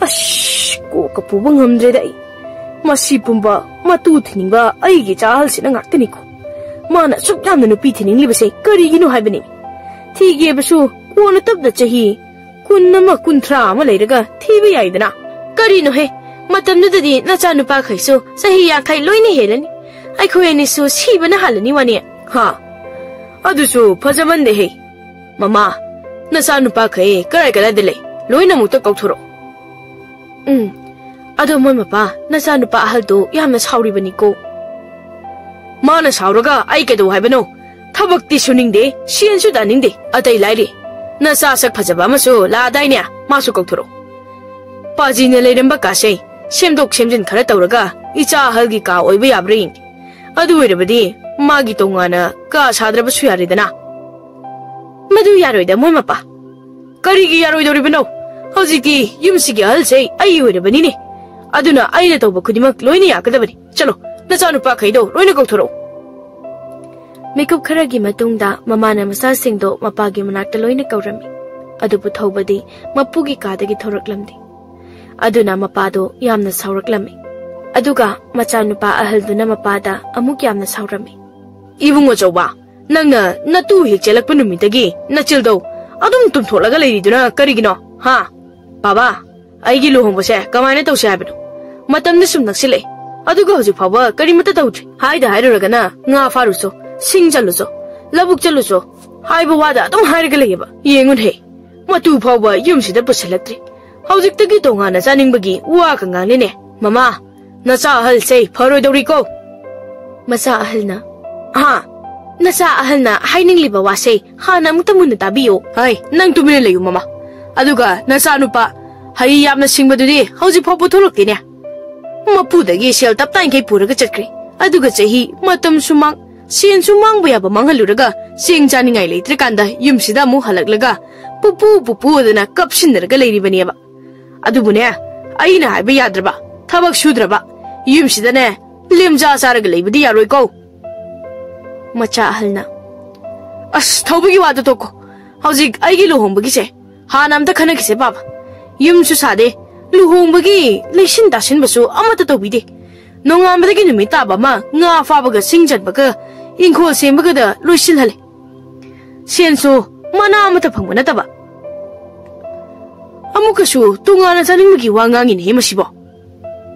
ꯑꯁ, ꯀꯣꯛꯀ ꯄꯨꯕ ꯉꯝꯗ꯭ꯔꯦꯗ ꯑꯩ꯫ ꯃꯁꯤ ꯄꯨꯝꯕ ꯃꯇꯨ ꯊꯤꯅꯤꯡꯕ ꯑꯩꯒꯤ ꯏꯆꯥ ꯑꯍꯜꯁꯤꯅ ꯉꯥꯛꯇꯅꯤꯀꯣ꯫ ꯃꯥꯅ ꯑꯁꯨꯛ ꯌꯥꯝꯅ ꯅꯨꯄꯤ ꯊꯤꯅꯤꯡꯂꯤꯕꯁꯦ ꯀꯔꯤꯒꯤꯅꯣ ꯍꯥꯏꯕꯅꯤ? ꯊꯤꯒꯦꯕꯁꯨ ꯀꯣꯟꯅ ꯇꯞꯅ ꯆꯍꯤ ꯀꯨꯟ ꯑꯃ, ꯀꯨꯟꯊ꯭ꯔꯥ ꯑꯃ ꯂꯩꯔꯒ ꯊꯤꯕ ꯌꯥꯏꯗꯅ꯫ ꯀꯔꯤꯅꯣꯍꯦ? ꯃꯇꯝꯗꯨꯗꯗꯤ ꯅꯆꯥꯅꯨꯄꯥꯈꯩꯁꯨ ꯆꯍꯤ ꯌꯥꯡꯈꯩ ꯂꯣꯏꯅ ꯍꯦꯜꯂꯅꯤ꯫ ꯑꯩꯈꯣꯏ ꯑꯅꯤꯁꯨ ꯁꯤꯕꯅ ꯍꯥꯜꯂꯅꯤ ꯋꯥꯅꯤ꯫ ꯍꯥ? ꯑꯗꯨꯁꯨ ꯐꯖꯃꯟꯗꯦꯍꯦ꯫ ꯃꯃꯥ, ꯅꯆꯥꯅꯨꯄꯥꯈꯩ ꯀꯔꯥꯏ ꯀꯔꯥꯏꯗ ꯂꯩ? ꯂꯣꯏꯅꯃꯛꯇ ꯀꯧꯊꯣꯔꯛꯑꯣ꯫ ꯎꯝ, ꯑꯗꯣ ꯃꯣꯏ ꯃꯄꯥ, ꯅꯆꯥꯅꯨꯄꯥ ꯑꯍꯜꯗꯣ ꯌꯥꯝꯅ ꯁꯥꯎꯔꯤꯕꯅꯤꯀꯣ꯫ ꯃꯥꯅ ꯁꯥꯎꯔꯒ ꯑꯩ ꯀꯩꯗꯧ ꯍꯥꯏꯕꯅꯣ? ꯊꯕꯛꯇꯤ ꯁꯨꯅꯤꯡꯗꯦ, ꯁꯦꯟꯁꯨ ꯇꯥꯅꯤꯡꯗꯦ꯫ ꯑꯇꯩ ꯂꯥꯏꯔꯤ, ꯅꯆꯥ ꯁꯛ ꯐꯖꯕ ꯑꯃꯁꯨ ꯂꯥꯛꯑꯗꯥꯏꯅꯦ, ꯃꯥꯁꯨ ꯀꯧꯊꯣꯔꯛꯑꯣ꯫ ꯄꯥꯖꯤꯅ ꯂꯩꯔꯝꯕ ꯀꯥꯁꯦ ꯁꯦꯝꯗꯣꯛ ꯁꯦꯝꯖꯤꯟ ꯈꯔ ꯇꯧꯔꯒ ꯏꯆꯥ ꯑꯍꯜꯒꯤ ꯀꯥ ꯑꯣꯏꯕ ꯌꯥꯕ꯭ꯔꯥ ꯌꯦꯡꯒꯦ꯫ ꯑꯗꯨ ꯑꯣꯏꯔꯕꯗꯤ ꯃꯥꯒꯤ ꯇꯣꯉꯥꯟꯅ ꯀꯥ ꯁꯥꯗ꯭ꯔꯕꯁꯨ ꯌꯥꯔꯦꯗꯅ꯫ ꯃꯗꯨ ꯌꯥꯔꯣꯏꯗ, ꯃꯣꯏ ꯃꯄꯥ꯫ ꯀꯔꯤꯒꯤ ꯌꯥꯔꯣꯏꯗꯧꯔꯤꯕꯅꯣ? ꯍꯧꯖꯤꯛꯇꯤ ꯌꯨꯝꯁꯤꯒꯤ ꯑꯍꯜꯁꯦ ꯑꯩ ꯑꯣꯏꯔꯕꯅꯤꯅꯦ꯫ ꯑꯗꯨꯅ ꯑꯩꯅ ꯇꯧꯕ ꯈꯨꯗꯤꯡꯃꯛ ꯂꯣꯏꯅ ꯌꯥꯒꯗꯕꯅꯤ꯫ ꯆꯠꯂꯣ, ꯅꯆꯥꯅꯨꯄꯥꯈꯩꯗꯣ ꯂꯣꯏꯅ ꯀꯧꯊꯣꯔꯛꯎ꯫ ꯃꯤꯀꯨꯞ ꯈꯔꯒꯤ ꯃꯇꯨꯡꯗ ꯃꯃꯥꯅ ꯃꯆꯥꯁꯤꯡꯗꯣ ꯃꯄꯥꯒꯤ ꯃꯅꯥꯛꯇ ꯂꯣꯏꯅ ꯀꯧꯔꯝꯃꯤ꯫ ꯑꯗꯨꯕꯨ ꯊꯧꯕꯗꯤ ꯃꯄꯨꯒꯤ ꯀꯥꯗꯒꯤ ꯊꯣꯔꯛꯂꯝꯗꯦ꯫ ꯑꯗꯨꯅ ꯃꯄꯥꯗꯣ ꯌꯥꯝꯅ ꯁꯥꯎꯔꯛꯂꯝꯃꯤ꯫ ꯑꯗꯨꯒ ꯃꯆꯥꯅꯨꯄꯥ ꯑꯍꯜꯗꯨꯅ ꯃꯄꯥꯗ ꯑꯃꯨꯛ ꯌꯥꯝꯅ ꯁꯥꯎꯔꯝꯃꯤ꯫ ꯏꯕꯨꯡ ꯑꯆꯧꯕ, ꯅꯪꯅ ꯅꯇꯨ ꯍꯦꯛ ꯆꯦꯜꯂꯛꯄ ꯅꯨꯃꯤꯠꯇꯒꯤ ꯅꯆꯤꯜꯗꯧ ꯑꯗꯨꯝ ꯇꯨꯝꯊꯣꯛꯂꯒ ꯂꯩꯔꯤꯗꯨꯅ ꯀꯔꯤꯒꯤꯅꯣ? ꯍꯥ? ꯕꯥꯕꯥ, ꯑꯩꯒꯤ ꯂꯨꯍꯣꯡꯕꯁꯦ ꯀꯃꯥꯏꯅ ꯇꯧꯁꯦ ꯍꯥꯏꯕꯅꯣ? ꯃꯇꯝꯗꯤ ꯁꯨꯝ ꯅꯛꯁꯤꯜꯂꯛꯑꯦ, ꯑꯗꯨꯒ ꯍꯧꯖꯤꯛ ꯐꯥꯎꯕ ꯀꯔꯤꯃꯠꯇ ꯇꯧꯗ꯭ꯔꯤ꯫ ꯍꯥꯏꯗ ꯍꯥꯏꯔꯨꯔꯒꯅ ꯉꯥ ꯐꯥꯔꯨꯆꯣ, ꯁꯤꯡ ꯆꯠꯂꯨꯆꯣ, ꯂꯧꯕꯨꯛ ꯆꯠꯂꯨꯆꯣ ꯍꯥꯏꯕ ꯋꯥꯗ ꯑꯗꯨꯝ ꯍꯥꯏꯔꯒ ꯂꯩꯌꯦꯕ꯫ ꯌꯦꯡꯉꯨꯅꯦꯍꯦ, ꯃꯇꯨ ꯐꯥꯎꯕ ꯌꯨꯝꯁꯤꯗ ꯄꯨꯁꯤꯜꯂꯛꯇ꯭ꯔꯤ꯫ ꯍꯧꯖꯤꯛꯇꯒꯤ ꯇꯣꯉꯥꯟꯅ ꯆꯥꯅꯤꯡꯕꯒꯤ ꯋꯥꯒ ꯉꯥꯡꯂꯤꯅꯦ꯫ ꯃꯃꯥ, ꯅꯆꯥ ꯑꯍꯜꯁꯦ ꯐꯔꯣꯏꯗꯧꯔꯤꯀꯣ꯫ ꯃꯆꯥ ꯑꯍꯜꯅ, ꯍꯥ? ꯅꯆꯥ ꯑꯍꯜꯅ ꯍꯥꯏꯅꯤꯡꯂꯤꯕ ꯋꯥꯁꯦ ꯍꯥꯟꯅ ꯑꯃꯨꯛꯇ ꯃꯨꯟꯅ ꯇꯥꯕꯤꯌꯨ꯫ ꯍꯥꯏ, ꯅꯪ ꯇꯨꯃꯤꯟꯅ ꯂꯩꯌꯨ, ꯃꯃꯥ꯫ ꯑꯗꯨꯒ ꯅꯆꯥꯅꯨꯄꯥ ꯍꯩ ꯌꯥꯝꯅ ꯁꯤꯡꯕꯗꯨꯗꯤ ꯍꯧꯖꯤꯛ ꯐꯥꯎꯕ ꯊꯣꯛꯂꯛꯇꯦꯅꯦ꯫ ꯃꯄꯨꯗꯒꯤ ꯁꯦꯜ ꯇꯞꯇꯥꯏꯈꯩ ꯄꯨꯔꯒ ꯆꯠꯈ꯭ꯔꯦ꯫ ꯑꯗꯨꯒ ꯆꯍꯤ, ꯃꯇꯝꯁꯨ ꯃꯥꯡ, ꯁꯦꯟꯁꯨ ꯃꯥꯡꯕ ꯌꯥꯕ ꯃꯥꯡꯍꯜꯂꯨꯔꯒ ꯆꯦꯡ ꯆꯥꯅꯤꯡꯉꯥꯏ ꯂꯩꯇ꯭ꯔꯀꯥꯟꯗ ꯌꯨꯝꯁꯤꯗ ꯑꯃꯨꯛ ꯍꯜꯂꯛꯂꯒ ꯄꯨꯄꯨ ꯄꯨꯄꯨ ꯑꯗꯨꯅ ꯀꯞꯁꯤꯟꯅꯔꯒ ꯂꯩꯔꯤꯕꯅꯦꯕ꯫ ꯑꯗꯨꯕꯨꯅꯦ, ꯑꯩꯅ ꯍꯥꯏꯕ ꯌꯥꯗ꯭ꯔꯕ, ꯊꯕꯛ ꯁꯨꯗ꯭ꯔꯕ, ꯌꯨꯝꯁꯤꯗꯅꯦ, ꯂꯦꯝꯖꯥ ꯆꯥꯔꯒ ꯂꯩꯕꯗꯤ ꯌꯥꯔꯣꯏꯀꯣ꯫ ꯃꯆꯥ ꯑꯍꯜꯅ, ꯑꯁ, ꯊꯧꯕꯒꯤ ꯋꯥꯗꯣ ꯇꯣꯛꯀꯣ꯫ ꯍꯧꯖꯤꯛ ꯑꯩꯒꯤ ꯂꯨꯍꯣꯡꯕꯒꯤꯁꯦ ꯍꯥꯟꯅ ꯑꯝꯇ ꯈꯟꯅꯈꯤꯁꯦ, ꯄꯥꯕ꯫ ꯌꯨꯝꯁꯨ ꯁꯥꯗꯦ, ꯂꯨꯍꯣꯡꯕꯒꯤ ꯂꯩꯁꯤꯟ ꯇꯥꯁꯤꯟꯕꯁꯨ ꯑꯃꯠꯇ ꯇꯧꯕꯤꯗꯦ꯫ ꯅꯣꯡꯉꯥꯟꯕꯗꯒꯤ ꯅꯨꯃꯤꯠ ꯇꯥꯕ ꯑꯃ ꯉꯥ ꯐꯥꯕꯒ ꯁꯤꯡ ꯆꯟꯕꯒ ꯏꯪꯈꯣꯜ ꯁꯦꯝꯕꯒꯗ ꯂꯣꯏꯁꯤꯜꯍꯜꯂꯦ꯫ ꯁꯦꯟꯁꯨ ꯃꯅꯥ ꯑꯃꯠꯇ ꯐꯪꯕ ꯅꯠꯇꯕ꯫ ꯑꯃꯨꯛꯀꯁꯨ ꯇꯣꯉꯥꯟꯅ ꯆꯥꯅꯤꯡꯕꯒꯤ ꯋꯥ ꯉꯥꯡꯉꯤꯅꯦ ꯃꯁꯤꯕꯣ꯫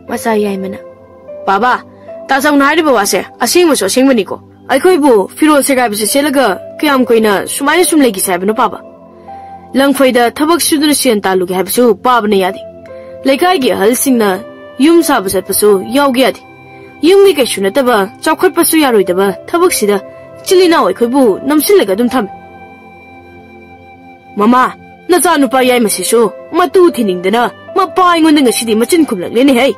ꯃꯆꯥ ꯌꯥꯏꯃꯅ, ꯕꯥꯕꯥ, ꯇꯥꯆꯧꯅ ꯍꯥꯏꯔꯤꯕ ꯋꯥꯁꯦ ꯑꯁꯦꯡꯕꯁꯨ ꯑꯁꯦꯡꯕꯅꯤꯀꯣ꯫ ꯑꯩꯈꯣꯏꯕꯨ ꯐꯤꯔꯣꯜ ꯁꯦꯒꯥꯏꯕꯁꯦ ꯁꯦꯠꯂꯒ ꯀꯌꯥꯝ ꯀꯨꯏꯅ ꯁꯨꯃꯥꯏꯅ ꯁꯨꯝ ꯂꯩꯈꯤꯁꯦ ꯍꯥꯏꯕꯅꯣ, ꯄꯥꯕ? ꯂꯪꯐꯩꯗ ꯊꯕꯛ ꯁꯨꯗꯨꯅ ꯁꯦꯟ ꯇꯥꯜꯂꯨꯒꯦ ꯍꯥꯏꯕꯁꯨ ꯄꯥꯕꯅ ꯌꯥꯗꯦ꯫ ꯂꯩꯀꯥꯏꯒꯤ ꯑꯍꯜꯁꯤꯡꯅ ꯌꯨꯝ ꯁꯥꯕ ꯆꯠꯄꯁꯨ ꯌꯥꯎꯒꯦ ꯌꯥꯗꯦ꯫ ꯌꯨꯝꯒꯤ ꯀꯩꯁꯨ ꯅꯠꯇꯕ, ꯆꯥꯎꯈꯠꯄꯁꯨ ꯌꯥꯔꯣꯏꯗꯕ ꯊꯕꯛꯁꯤꯗ ꯏꯆꯤꯜ ꯏꯅꯥꯎ ꯑꯩꯈꯣꯏꯕꯨ ꯅꯝꯁꯤꯜꯂꯒ ꯑꯗꯨꯝ ꯊꯝꯃꯤ꯫ ꯃꯃꯥ, ꯅꯆꯥꯅꯨꯄꯥ ꯌꯥꯏꯃꯁꯤꯁꯨ ꯃꯇꯨ ꯊꯤꯅꯤꯡꯗꯅ ꯃꯄꯥ ꯑꯩꯉꯣꯟꯗ ꯉꯁꯤꯗꯤ ꯃꯆꯤꯟ ꯈꯨꯝꯂꯛꯂꯦꯅꯦ ꯍꯩ꯫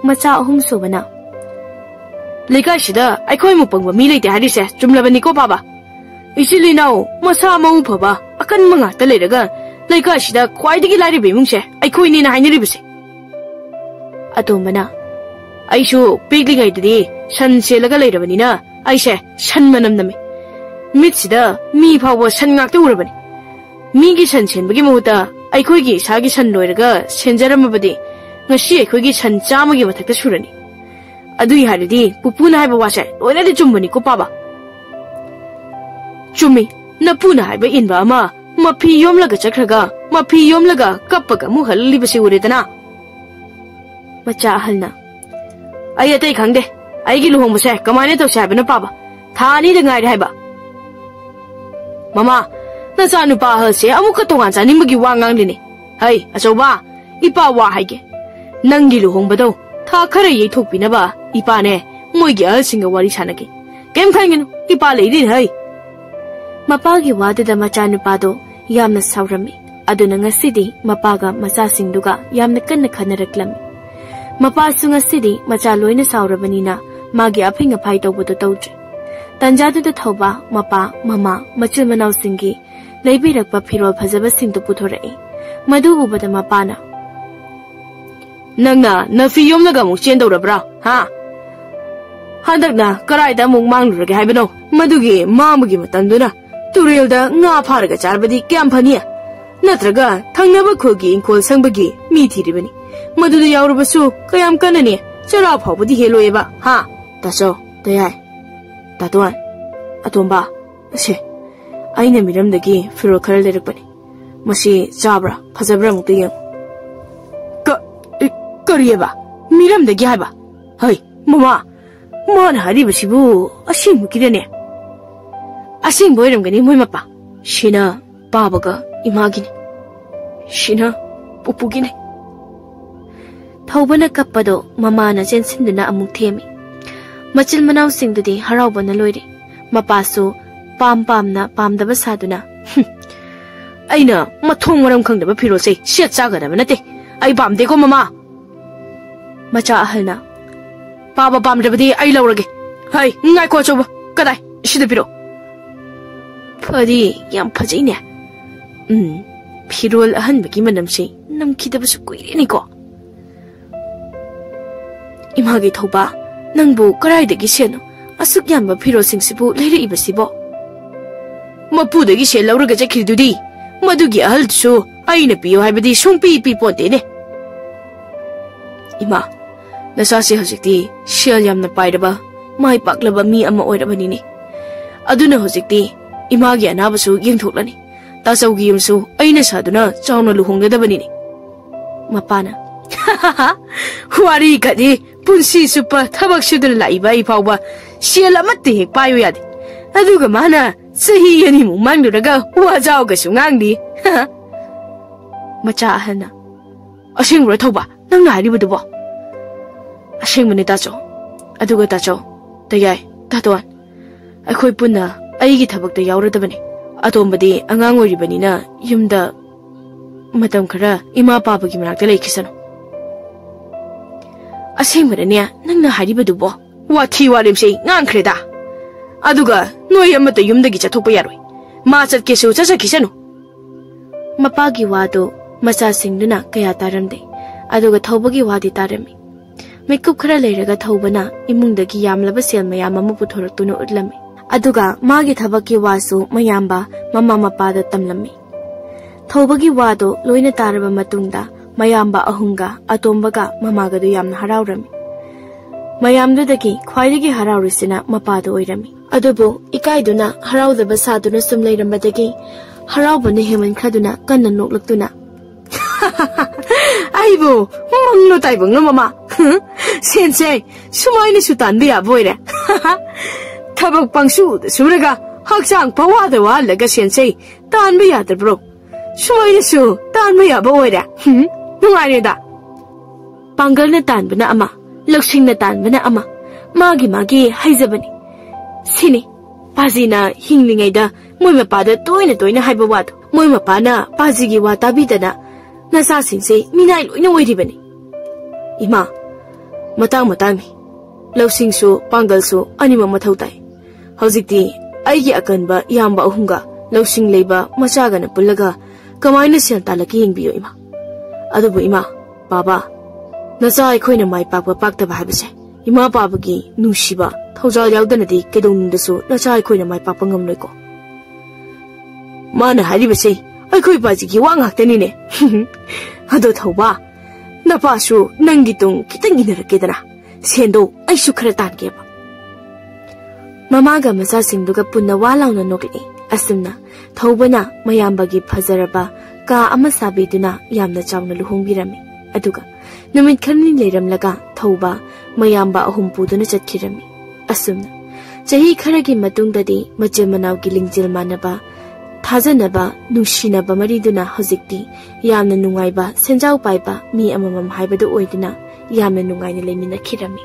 ꯃꯆꯥ ꯑꯍꯨꯝ ꯁꯨꯕꯅ, ꯂꯩꯀꯥꯏꯁꯤꯗ ꯑꯩꯈꯣꯏꯃꯨꯛ ꯄꯪꯕ ꯃꯤ ꯂꯩꯇꯦ ꯍꯥꯏꯔꯤꯁꯦ ꯆꯨꯝꯂꯕꯅꯤꯀꯣ ꯄꯥꯕ? ꯏꯆꯤꯜ ꯏꯅꯥꯎ ꯃꯁꯥ ꯃꯎ ꯐꯕ ꯑꯀꯟꯕ ꯉꯥꯛꯇ ꯂꯩꯔꯒ ꯂꯩꯀꯥꯏꯁꯤꯗ ꯈ꯭ꯋꯥꯏꯗꯒꯤ ꯂꯥꯏꯔꯕ ꯏꯃꯨꯡꯁꯦ ꯑꯩꯈꯣꯏꯅꯦꯅ ꯍꯥꯏꯅꯔꯤꯕꯁꯦ꯫ ꯑꯇꯣꯝꯕꯅ, ꯑꯩꯁꯨ ꯄꯤꯛꯂꯤꯉꯩꯗꯗꯤ ꯁꯟ ꯁꯦꯜꯂꯒ ꯂꯩꯔꯕꯅꯤꯅ ꯑꯩꯁꯦ ꯁꯟ ꯃꯅꯝ ꯅꯝꯃꯤ꯫ ꯃꯤꯠꯁꯤꯗ ꯃꯤ ꯐꯥꯎꯕ ꯁꯟ ꯉꯥꯛꯇ ꯎꯔꯕꯅꯤ꯫ ꯃꯤꯒꯤ ꯁꯟ ꯁꯦꯟꯕꯒꯤ ꯃꯍꯨꯠꯇ ꯑꯩꯈꯣꯏꯒꯤ ꯏꯁꯥꯒꯤ ꯁꯟ ꯂꯣꯏꯔꯒ ꯁꯦꯟꯖꯔꯝꯃꯕꯗꯤ ꯉꯁꯤ ꯑꯩꯈꯣꯏꯒꯤ ꯁꯟ ꯆꯥꯝꯃꯒꯤ ꯃꯊꯛꯇ ꯁꯨꯔꯅꯤ꯫ ꯑꯗꯨꯏ ꯍꯥꯏꯔꯗꯤ ꯄꯨꯄꯨꯅ ꯍꯥꯏꯕ ꯋꯥꯁꯦ ꯂꯣꯏꯅꯗꯤ ꯆꯨꯝꯕꯅꯤꯀꯣ ꯄꯥꯕ꯫ ꯆꯨꯝꯃꯤ, ꯅꯄꯨꯅ ꯍꯥꯏꯕ ꯏꯟꯕ ꯑꯃ ꯃꯐꯤ ꯌꯣꯝꯂꯒ ꯆꯠꯈ꯭ꯔꯒ ꯃꯐꯤ ꯌꯣꯝꯂꯒ ꯀꯞꯄꯒ ꯑꯃꯨꯛ ꯍꯜꯂꯤꯕꯁꯤ ꯎꯔꯦꯗꯅ꯫ ꯃꯆꯥ ꯑꯍꯜꯅ, ꯑꯩ ꯑꯇꯩ ꯈꯪꯗꯦ, ꯑꯩꯒꯤ ꯂꯨꯍꯣꯡꯕꯁꯦ ꯀꯃꯥꯏꯅ ꯇꯧꯁꯦ ꯍꯥꯏꯕꯅꯣ ꯄꯥꯕ? ꯊꯥ ꯑꯅꯤꯗ ꯉꯥꯏꯔꯦ ꯍꯥꯏꯕ꯫ ꯃꯃꯥ, ꯅꯆꯥꯅꯨꯄꯥ ꯑꯍꯜꯁꯦ ꯑꯃꯨꯛꯀ ꯇꯣꯉꯥꯟ ꯆꯥꯅꯤꯡꯕꯒꯤ ꯋꯥ ꯉꯥꯡꯂꯤꯅꯦ꯫ ꯍꯩ ꯑꯆꯧꯕ, ꯏꯄꯥ ꯋꯥ ꯍꯥꯏꯒꯦ꯫ ꯅꯪꯒꯤ ꯂꯨꯍꯣꯡꯕꯗꯣ ꯊꯥ ꯈꯔ ꯌꯩꯊꯣꯛꯄꯤꯅꯕ ꯏꯄꯥꯅꯦ ꯃꯣꯏꯒꯤ ꯑꯍꯜꯁꯤꯡꯒ ꯋꯥꯔꯤ ꯁꯥꯟꯅꯒꯦ꯫ ꯀꯩꯝ ꯈꯟꯒꯅꯨ, ꯏꯄꯥ ꯂꯩꯔꯤꯅꯦ ꯍꯩ꯫ ꯃꯄꯥꯒꯤ ꯋꯥꯗꯨꯗ ꯃꯆꯥꯅꯨꯄꯥꯗꯣ ꯌꯥꯝꯅ ꯁꯥꯎꯔꯝꯃꯤ꯫ ꯑꯗꯨꯅ ꯉꯁꯤꯗꯤ ꯃꯄꯥꯒ ꯃꯆꯥꯁꯤꯡꯗꯨꯒ ꯌꯥꯝꯅ ꯀꯟꯅ ꯈꯟꯅꯔꯛꯂꯝꯃꯤ꯫ ꯃꯄꯥꯁꯨ ꯉꯁꯤꯗꯤ ꯃꯆꯥ ꯂꯣꯏꯅ ꯁꯥꯎꯔꯕꯅꯤꯅ ꯃꯥꯒꯤ ꯑꯐꯤꯡ ꯑꯐꯥꯏ ꯇꯧꯕꯗꯨ ꯇꯧꯗ꯭ꯔꯦ꯫ ꯇꯟꯖꯥꯗꯨꯗ ꯊꯧꯕ ꯃꯄꯥ, ꯃꯃꯥ, ꯃꯆꯤꯟ ꯃꯅꯥꯎꯁꯤꯡꯒꯤ ꯂꯩꯕꯤꯔꯛꯄ ꯐꯤꯔꯣꯜ ꯐꯖꯕꯁꯤꯡꯗꯨ ꯄꯨꯊꯣꯔꯛꯏ꯫ ꯃꯗꯨ ꯎꯕꯗ ꯃꯄꯥꯅ, "ꯅꯪꯅ ꯅꯐꯤ ꯌꯣꯝꯂꯒ ꯑꯃꯨꯛ ꯆꯦꯟꯗꯧꯔꯕ꯭ꯔꯥ, ꯍꯥ? ꯍꯟꯗꯛꯅ ꯀꯔꯥꯏꯗ ꯑꯃꯨꯛ ꯃꯥꯡꯂꯨꯔꯒꯦ ꯍꯥꯏꯕꯅꯣ? ꯃꯗꯨꯒꯤ ꯃꯥꯡꯕꯒꯤ ꯃꯇꯝꯗꯨꯅ ꯇꯨꯔꯦꯜꯗ ꯉꯥ ꯐꯥꯔꯒ ꯆꯥꯔꯕꯗꯤ ꯀꯌꯥꯝ ꯐꯅꯤ? ꯅꯠꯇ꯭ꯔꯒ ꯊꯪꯅꯕ ꯈꯨꯜꯒꯤ ꯏꯪꯈꯣꯜ ꯁꯪꯕꯒꯤ ꯃꯤ ꯊꯤꯔꯤꯕꯅꯤ꯫ ꯃꯗꯨꯗ ꯌꯥꯎꯔꯕꯁꯨ ꯀꯌꯥꯝ ꯀꯥꯟꯅꯅꯤ? ꯆꯔꯥ ꯐꯥꯎꯕꯗꯤ ꯍꯦꯜꯂꯣꯏꯑꯕ, ꯍꯥ?" ꯇꯥꯆꯧ, ꯇꯌꯥꯏ, ꯇꯥꯇꯣꯟ, ꯑꯇꯣꯝꯕ, ꯑꯁꯦ, ꯑꯩꯅ ꯃꯤꯔꯝꯗꯒꯤ ꯐꯤꯔꯣꯜ ꯈꯔ ꯂꯩꯔꯛꯄꯅꯤ꯫ ꯃꯁꯤ ꯆꯥꯕ꯭ꯔꯥ? ꯐꯖꯕ꯭ꯔꯥ? ꯑꯃꯨꯛꯇ ꯌꯦꯡꯉꯨ꯫ ꯀ-, ꯏ-, ꯀꯔꯤꯑꯕ? ꯃꯤꯔꯝꯗꯒꯤ ꯍꯥꯏꯕ? ꯍꯩ, ꯃꯃꯥ, ꯃꯥꯅ ꯍꯥꯏꯔꯤꯕꯁꯤꯕꯨ ꯑꯁꯦꯡꯕꯒꯤꯔꯅꯦ? ꯑꯁꯦꯡꯕ ꯑꯣꯏꯔꯝꯒꯅꯤ, ꯃꯣꯏ ꯃꯄꯥ꯫ ꯁꯤꯅ ꯄꯥꯕꯒ ꯏꯃꯥꯒꯤꯅꯤ꯫ ꯁꯤꯅ ꯄꯨꯄꯨꯒꯤꯅꯤ꯫ ꯊꯧꯕꯅ ꯀꯞꯄꯗꯣ ꯃꯃꯥꯅ ꯆꯦꯟꯁꯤꯟꯗꯨꯅ ꯑꯃꯨꯛ ꯊꯦꯝꯃꯤ꯫ ꯃꯆꯤꯟ ꯃꯅꯥꯎꯁꯤꯡꯗꯨꯗꯤ ꯍꯔꯥꯎꯕꯅ ꯂꯣꯏꯔꯦ꯫ ꯃꯄꯥꯁꯨ ꯄꯥꯝ ꯄꯥꯝꯅ ꯄꯥꯝꯗꯕ ꯁꯥꯗꯨꯅ, "ꯍꯨꯝ, ꯑꯩꯅ ꯃꯊꯣꯡ ꯃꯔꯝ ꯈꯪꯗꯕ ꯐꯤꯔꯣꯜꯁꯦ ꯁꯦꯠ ꯆꯥꯒꯗꯕ ꯅꯠꯇꯦ꯫ ꯑꯩ ꯄꯥꯝꯗꯦꯀꯣ, ꯃꯃꯥ!" ꯃꯆꯥ ꯑꯍꯜꯅ, "ꯄꯥꯕ ꯄꯥꯝꯗ꯭ꯔꯕꯗꯤ ꯑꯩ ꯂꯧꯔꯒꯦ꯫ ꯍꯩ, ꯉꯥꯏꯈꯣ ꯑꯆꯧꯕ, ꯀꯗꯥꯏ? ꯁꯤꯗ ꯄꯤꯔꯛꯑꯣ꯫ ꯐꯗꯤ ꯌꯥꯝ ꯐꯖꯩꯅꯦ꯫ ꯎꯝ, ꯐꯤꯔꯣꯜ ꯑꯍꯟꯕꯒꯤ ꯃꯅꯝꯁꯦ ꯅꯝꯈꯤꯗꯕꯁꯨ ꯀꯨꯏꯔꯦꯅꯦꯀꯣ꯫ ꯏꯃꯥꯒꯤ ꯊꯧꯕ, ꯅꯪꯕꯨ ꯀꯗꯥꯏꯗꯒꯤ ꯁꯦꯜꯅꯣ? ꯑꯁꯨꯛ ꯌꯥꯝꯕ ꯐꯤꯔꯣꯜꯁꯤꯡꯁꯤꯕꯨ ꯂꯩꯔꯛꯏꯕꯁꯤꯕꯣ?" "ꯃꯄꯨꯗꯒꯤ ꯁꯦꯜ ꯂꯧꯔꯒ ꯆꯠꯈ꯭ꯔꯤꯗꯨꯗꯤ꯫ ꯃꯗꯨꯒꯤ ꯑꯍꯜꯗꯨꯁꯨ ꯑꯩꯅ ꯄꯤꯌꯨ ꯍꯥꯏꯕꯗꯤ ꯁꯨꯡꯄꯤ ꯄꯤ ꯄꯣꯟꯇꯦꯅꯦ꯫" "ꯏꯃꯥ, ꯅꯆꯥꯁꯦ ꯍꯧꯖꯤꯛꯇꯤ ꯁꯦꯜ ꯌꯥꯝꯅ ꯄꯥꯏꯔꯕ, ꯃꯥꯏ ꯄꯥꯛꯂꯕ ꯃꯤ ꯑꯃ ꯑꯣꯏꯔꯕꯅꯤꯅꯦ꯫ ꯑꯗꯨꯅ ꯍꯧꯖꯤꯛꯇꯤ ꯏꯃꯥꯒꯤ ꯑꯅꯥꯕꯁꯨ ꯌꯦꯡꯊꯣꯛꯂꯅꯤ꯫ ꯇꯥꯆꯧꯒꯤ ꯌꯨꯝꯁꯨ ꯑꯩꯅ ꯁꯥꯗꯨꯅ ꯆꯥꯎꯅ ꯂꯨꯍꯣꯡꯒꯗꯕꯅꯤꯅꯦ꯫" ꯃꯄꯥꯅ, "ꯋꯥꯔꯤ ꯀꯗꯤ, ꯄꯨꯟꯁꯤ ꯆꯨꯞꯄ ꯊꯕꯛ ꯁꯨꯗꯨꯅ ꯂꯥꯛꯏꯕ ꯑꯩ ꯐꯥꯎꯕ ꯁꯦꯜ ꯑꯃꯠꯇ ꯍꯦꯛ ꯄꯥꯏꯌꯨ ꯌꯥꯗꯦ꯫ ꯑꯗꯨꯒ ꯃꯥꯅ ꯆꯍꯤ ꯑꯅꯤꯃꯨꯛ ꯃꯥꯡꯂꯨꯔꯒ ꯋꯥꯖꯥꯎꯒꯁꯨ ꯉꯥꯡꯂꯤ꯫" ꯃꯆꯥ ꯑꯍꯜꯅ, "ꯑꯁꯦꯡꯕ꯭ꯔꯣ ꯊꯧꯕ, ꯅꯪꯅ ꯍꯥꯏꯔꯤꯕꯗꯨꯕꯣ?" "ꯑꯁꯦꯡꯕꯅꯦ ꯇꯥꯆꯧ꯫ ꯑꯗꯨꯒ ꯇꯥꯆꯧ, ꯇꯌꯥꯏ, ꯇꯥꯇꯣꯟ, ꯑꯩꯈꯣꯏ ꯄꯨꯟꯅ ꯑꯩꯒꯤ ꯊꯕꯛꯇ ꯌꯥꯎꯔꯗꯕꯅꯤ꯫ ꯑꯇꯣꯝꯕꯗꯤ ꯑꯉꯥꯡ ꯑꯣꯏꯔꯤꯕꯅꯤꯅ ꯌꯨꯝꯗ ꯃꯇꯝ ꯈꯔ ꯏꯃꯥ ꯄꯥꯕꯒꯤ ꯃꯅꯥꯛꯇ ꯂꯩꯈꯤꯁꯅꯨ꯫" "ꯑꯁꯦꯡꯕꯅꯅꯦ ꯅꯪꯅ ꯍꯥꯏꯔꯤꯕꯗꯨꯕꯣ?" "ꯋꯥꯊꯤ ꯋꯥꯔꯦꯝꯁꯦ ꯉꯥꯡꯈ꯭ꯔꯦꯗ꯫ ꯑꯗꯨꯒ ꯅꯣꯏ ꯑꯃꯠꯇ ꯌꯨꯝꯗꯒꯤ ꯆꯠꯊꯣꯛꯄ ꯌꯥꯔꯣꯏ꯫ ꯃꯥ ꯆꯠꯀꯦꯁꯨ ꯆꯠꯆꯈꯤꯁꯅꯨ꯫" ꯃꯄꯥꯒꯤ ꯋꯥꯗꯨ ꯃꯆꯥꯁꯤꯡꯗꯨꯅ ꯀꯌꯥ ꯇꯥꯔꯝꯗꯦ꯫ ꯑꯗꯨꯒ ꯊꯧꯕꯒꯤ ꯋꯥꯗꯤ ꯇꯥꯔꯝꯃꯤ꯫ ꯃꯤꯀꯨꯞ ꯈꯔ ꯂꯩꯔꯒ ꯊꯧꯕꯅ ꯏꯃꯨꯡꯗꯒꯤ ꯌꯥꯝꯂꯕ ꯁꯦꯜ ꯃꯌꯥꯝ ꯑꯃ ꯄꯨꯊꯣꯔꯛꯇꯨꯅ ꯎꯠꯂꯝꯃꯤ꯫ ꯑꯗꯨꯒ ꯃꯥꯒꯤ ꯊꯕꯛꯀꯤ ꯋꯥꯁꯨ ꯃꯌꯥꯝꯕ ꯃꯃꯥ ꯃꯄꯥꯗ ꯇꯝꯂꯝꯃꯤ꯫ ꯊꯧꯕꯒꯤ ꯋꯥꯗꯣ ꯂꯣꯏꯅ ꯇꯥꯔꯕ ꯃꯇꯨꯡꯗ ꯃꯌꯥꯝꯕ ꯑꯍꯨꯝꯒ ꯑꯇꯣꯝꯕꯒ ꯃꯃꯥꯒꯗꯨ ꯌꯥꯝꯅ ꯍꯔꯥꯎꯔꯝꯃꯤ꯫ ꯃꯌꯥꯝꯗꯨꯗꯒꯤ ꯈ꯭ꯋꯥꯏꯗꯒꯤ ꯍꯔꯥꯎꯔꯤꯁꯤꯅ ꯃꯄꯥꯗꯨ ꯑꯣꯏꯔꯝꯃꯤ꯫ ꯑꯗꯨꯕꯨ ꯏꯀꯥꯏꯗꯨꯅ ꯍꯔꯥꯎꯗꯕ ꯁꯥꯗꯨꯅ ꯁꯨꯝ ꯂꯩꯔꯝꯕꯗꯒꯤ ꯍꯔꯥꯎꯕꯅ ꯍꯦꯟꯃꯟꯈ꯭ꯔꯗꯨꯅ ꯀꯟꯅ ꯅꯣꯛꯂꯛꯇꯨꯅ, "ꯑꯩꯕꯨ ꯃꯪꯂꯣ ꯇꯥꯏꯕꯪꯂꯣ ꯃꯃꯥ? ꯁꯦꯟꯁꯦ ꯁꯨꯃꯥꯏꯅꯁꯨ ꯇꯥꯟꯕ ꯌꯥꯕ ꯑꯣꯏꯔꯦ꯫ ꯊꯕꯛ ꯄꯪꯁꯨꯗ ꯁꯨꯔꯒ ꯍꯛꯆꯥꯡ ꯐꯥꯎ ꯋꯥꯗ ꯋꯥꯍꯜꯂꯒ ꯁꯦꯟꯁꯦ ꯇꯥꯟꯕ ꯌꯥꯗꯕ꯭ꯔꯣ? ꯁꯨꯃꯥꯏꯅꯁꯨ ꯇꯥꯟꯕ ꯌꯥꯕ ꯑꯣꯏꯔꯦ꯫ ꯍꯨꯝ, ꯅꯨꯡꯉꯥꯏꯔꯦꯗ꯫ ꯄꯥꯡꯒꯜꯅ ꯇꯥꯟꯕꯅ ꯑꯃ, ꯂꯧꯁꯤꯡꯅ ꯇꯥꯟꯕꯅ ꯑꯃ, ꯃꯥꯒꯤ ꯃꯥꯒꯤ ꯍꯩꯖꯕꯅꯤ꯫ ꯁꯤꯅꯤ ꯄꯥꯖꯤꯅ ꯍꯤꯡꯂꯤꯉꯩꯗ ꯃꯣꯏ ꯃꯄꯥꯗ ꯇꯣꯏꯅ ꯇꯣꯏꯅ ꯍꯥꯏꯕ ꯋꯥꯗꯣ꯫ ꯃꯣꯏ ꯃꯄꯥꯅ ꯄꯥꯖꯤꯒꯤ ꯋꯥ ꯇꯥꯕꯤꯗꯅ ꯅꯆꯥꯁꯤꯡꯁꯦ ꯃꯤꯅꯥꯏ ꯂꯣꯏꯅ ꯑꯣꯏꯔꯤꯕꯅꯤ꯫ ꯏꯃꯥ, ꯃꯇꯥꯡ ꯃꯇꯥꯡꯅꯤ꯫ ꯂꯧꯁꯤꯡꯁꯨ ꯄꯥꯡꯒꯜꯁꯨ ꯑꯅꯤꯃꯛ ꯃꯊꯧ ꯇꯥꯏ꯫ ꯍꯧꯖꯤꯛꯇꯤ ꯑꯩꯒꯤ ꯑꯀꯟꯕ ꯏꯌꯥꯝꯕ ꯑꯍꯨꯝꯒ ꯂꯧꯁꯤꯡ ꯂꯩꯕ ꯃꯆꯥꯒꯅ ꯄꯨꯜꯂꯒ ꯀꯃꯥꯏꯅ ꯁꯦꯜ ꯇꯥꯜꯂꯛꯀꯦ ꯌꯦꯡꯕꯤꯌꯨ ꯏꯃꯥ꯫ ꯑꯗꯨꯕꯨ ꯏꯃꯥ, ꯕꯥꯕꯥ, ꯅꯆꯥ ꯑꯩꯈꯣꯏꯅ ꯃꯥꯏ ꯄꯥꯛꯄ ꯄꯥꯛꯇꯕ ꯍꯥꯏꯕꯁꯦ ꯏꯃꯥ ꯄꯥꯕꯒꯤ ꯅꯨꯡꯁꯤꯕ ꯊꯧꯖꯥꯜ ꯌꯥꯎꯗꯅꯗꯤ ꯀꯩꯗꯧꯅꯨꯡꯗꯁꯨ ꯅꯆꯥ ꯑꯩꯈꯣꯏꯅ ꯃꯥꯏ ꯄꯥꯛꯄ ꯉꯝꯂꯣꯏꯀꯣ꯫ ꯃꯥꯅ ꯍꯥꯏꯔꯤꯕꯁꯦ ꯑꯩꯈꯣꯏ ꯄꯥꯖꯤꯒꯤ ꯋꯥ ꯉꯥꯛꯇꯅꯤꯅꯦ꯫ ꯑꯗꯣ ꯊꯧꯕ, ꯅꯄꯥꯁꯨ ꯅꯪꯒꯤ ꯇꯨꯡ ꯈꯤꯇꯪ ꯏꯟꯅꯔꯛꯀꯦꯗꯅ꯫ ꯁꯦꯟꯗꯣ ꯑꯩꯁꯨ ꯈꯔ ꯇꯥꯟꯒꯦꯕ꯫ ꯃꯃꯥꯒ ꯃꯆꯥꯁꯤꯡꯗꯨꯒ ꯄꯨꯟꯅ ꯋꯥ ꯂꯥꯎꯅ ꯅꯣꯛꯂꯛꯏ꯫ ꯑꯁꯨꯝꯅ ꯊꯧꯕꯅ ꯃꯌꯥꯝꯕꯒꯤ ꯐꯖꯔꯕ ꯀꯥ ꯑꯃ ꯁꯥꯕꯤꯗꯨꯅ ꯌꯥꯝꯅ ꯆꯥꯎꯅ ꯂꯨꯍꯣꯡꯕꯤꯔꯝꯃꯤ꯫ ꯑꯗꯨꯒ ꯅꯨꯃꯤꯠ ꯈꯔꯅꯤ ꯂꯩꯔꯝꯂꯒ ꯊꯧꯕ ꯃꯌꯥꯝꯕ ꯑꯍꯨꯝ ꯄꯨꯗꯨꯅ ꯆꯠꯈꯤꯔꯝꯃꯤ꯫ ꯑꯁꯨꯝꯅ ꯆꯍꯤ ꯈꯔꯒꯤ ꯃꯇꯨꯡꯗꯗꯤ ꯃꯆꯤꯟ ꯃꯅꯥꯎꯒꯤ ꯂꯤꯡꯖꯦꯜ ꯃꯥꯟꯅꯕ, ꯊꯥꯖꯅꯕ, ꯅꯨꯡꯁꯤꯅꯕ ꯃꯔꯤꯗꯨꯅ ꯍꯧꯖꯤꯛꯇꯤ ꯌꯥꯝꯅ ꯅꯨꯡꯉꯥꯏꯕ, ꯁꯦꯟꯖꯥꯎ ꯄꯥꯏꯕ ꯃꯤ ꯑꯃꯃꯝ ꯍꯥꯏꯕꯗꯨ ꯑꯣꯏꯗꯨꯅ ꯌꯥꯝꯅ ꯅꯨꯡꯉꯥꯏꯅ ꯂꯩꯃꯤꯟꯅꯈꯤꯔꯝꯃꯤ꯫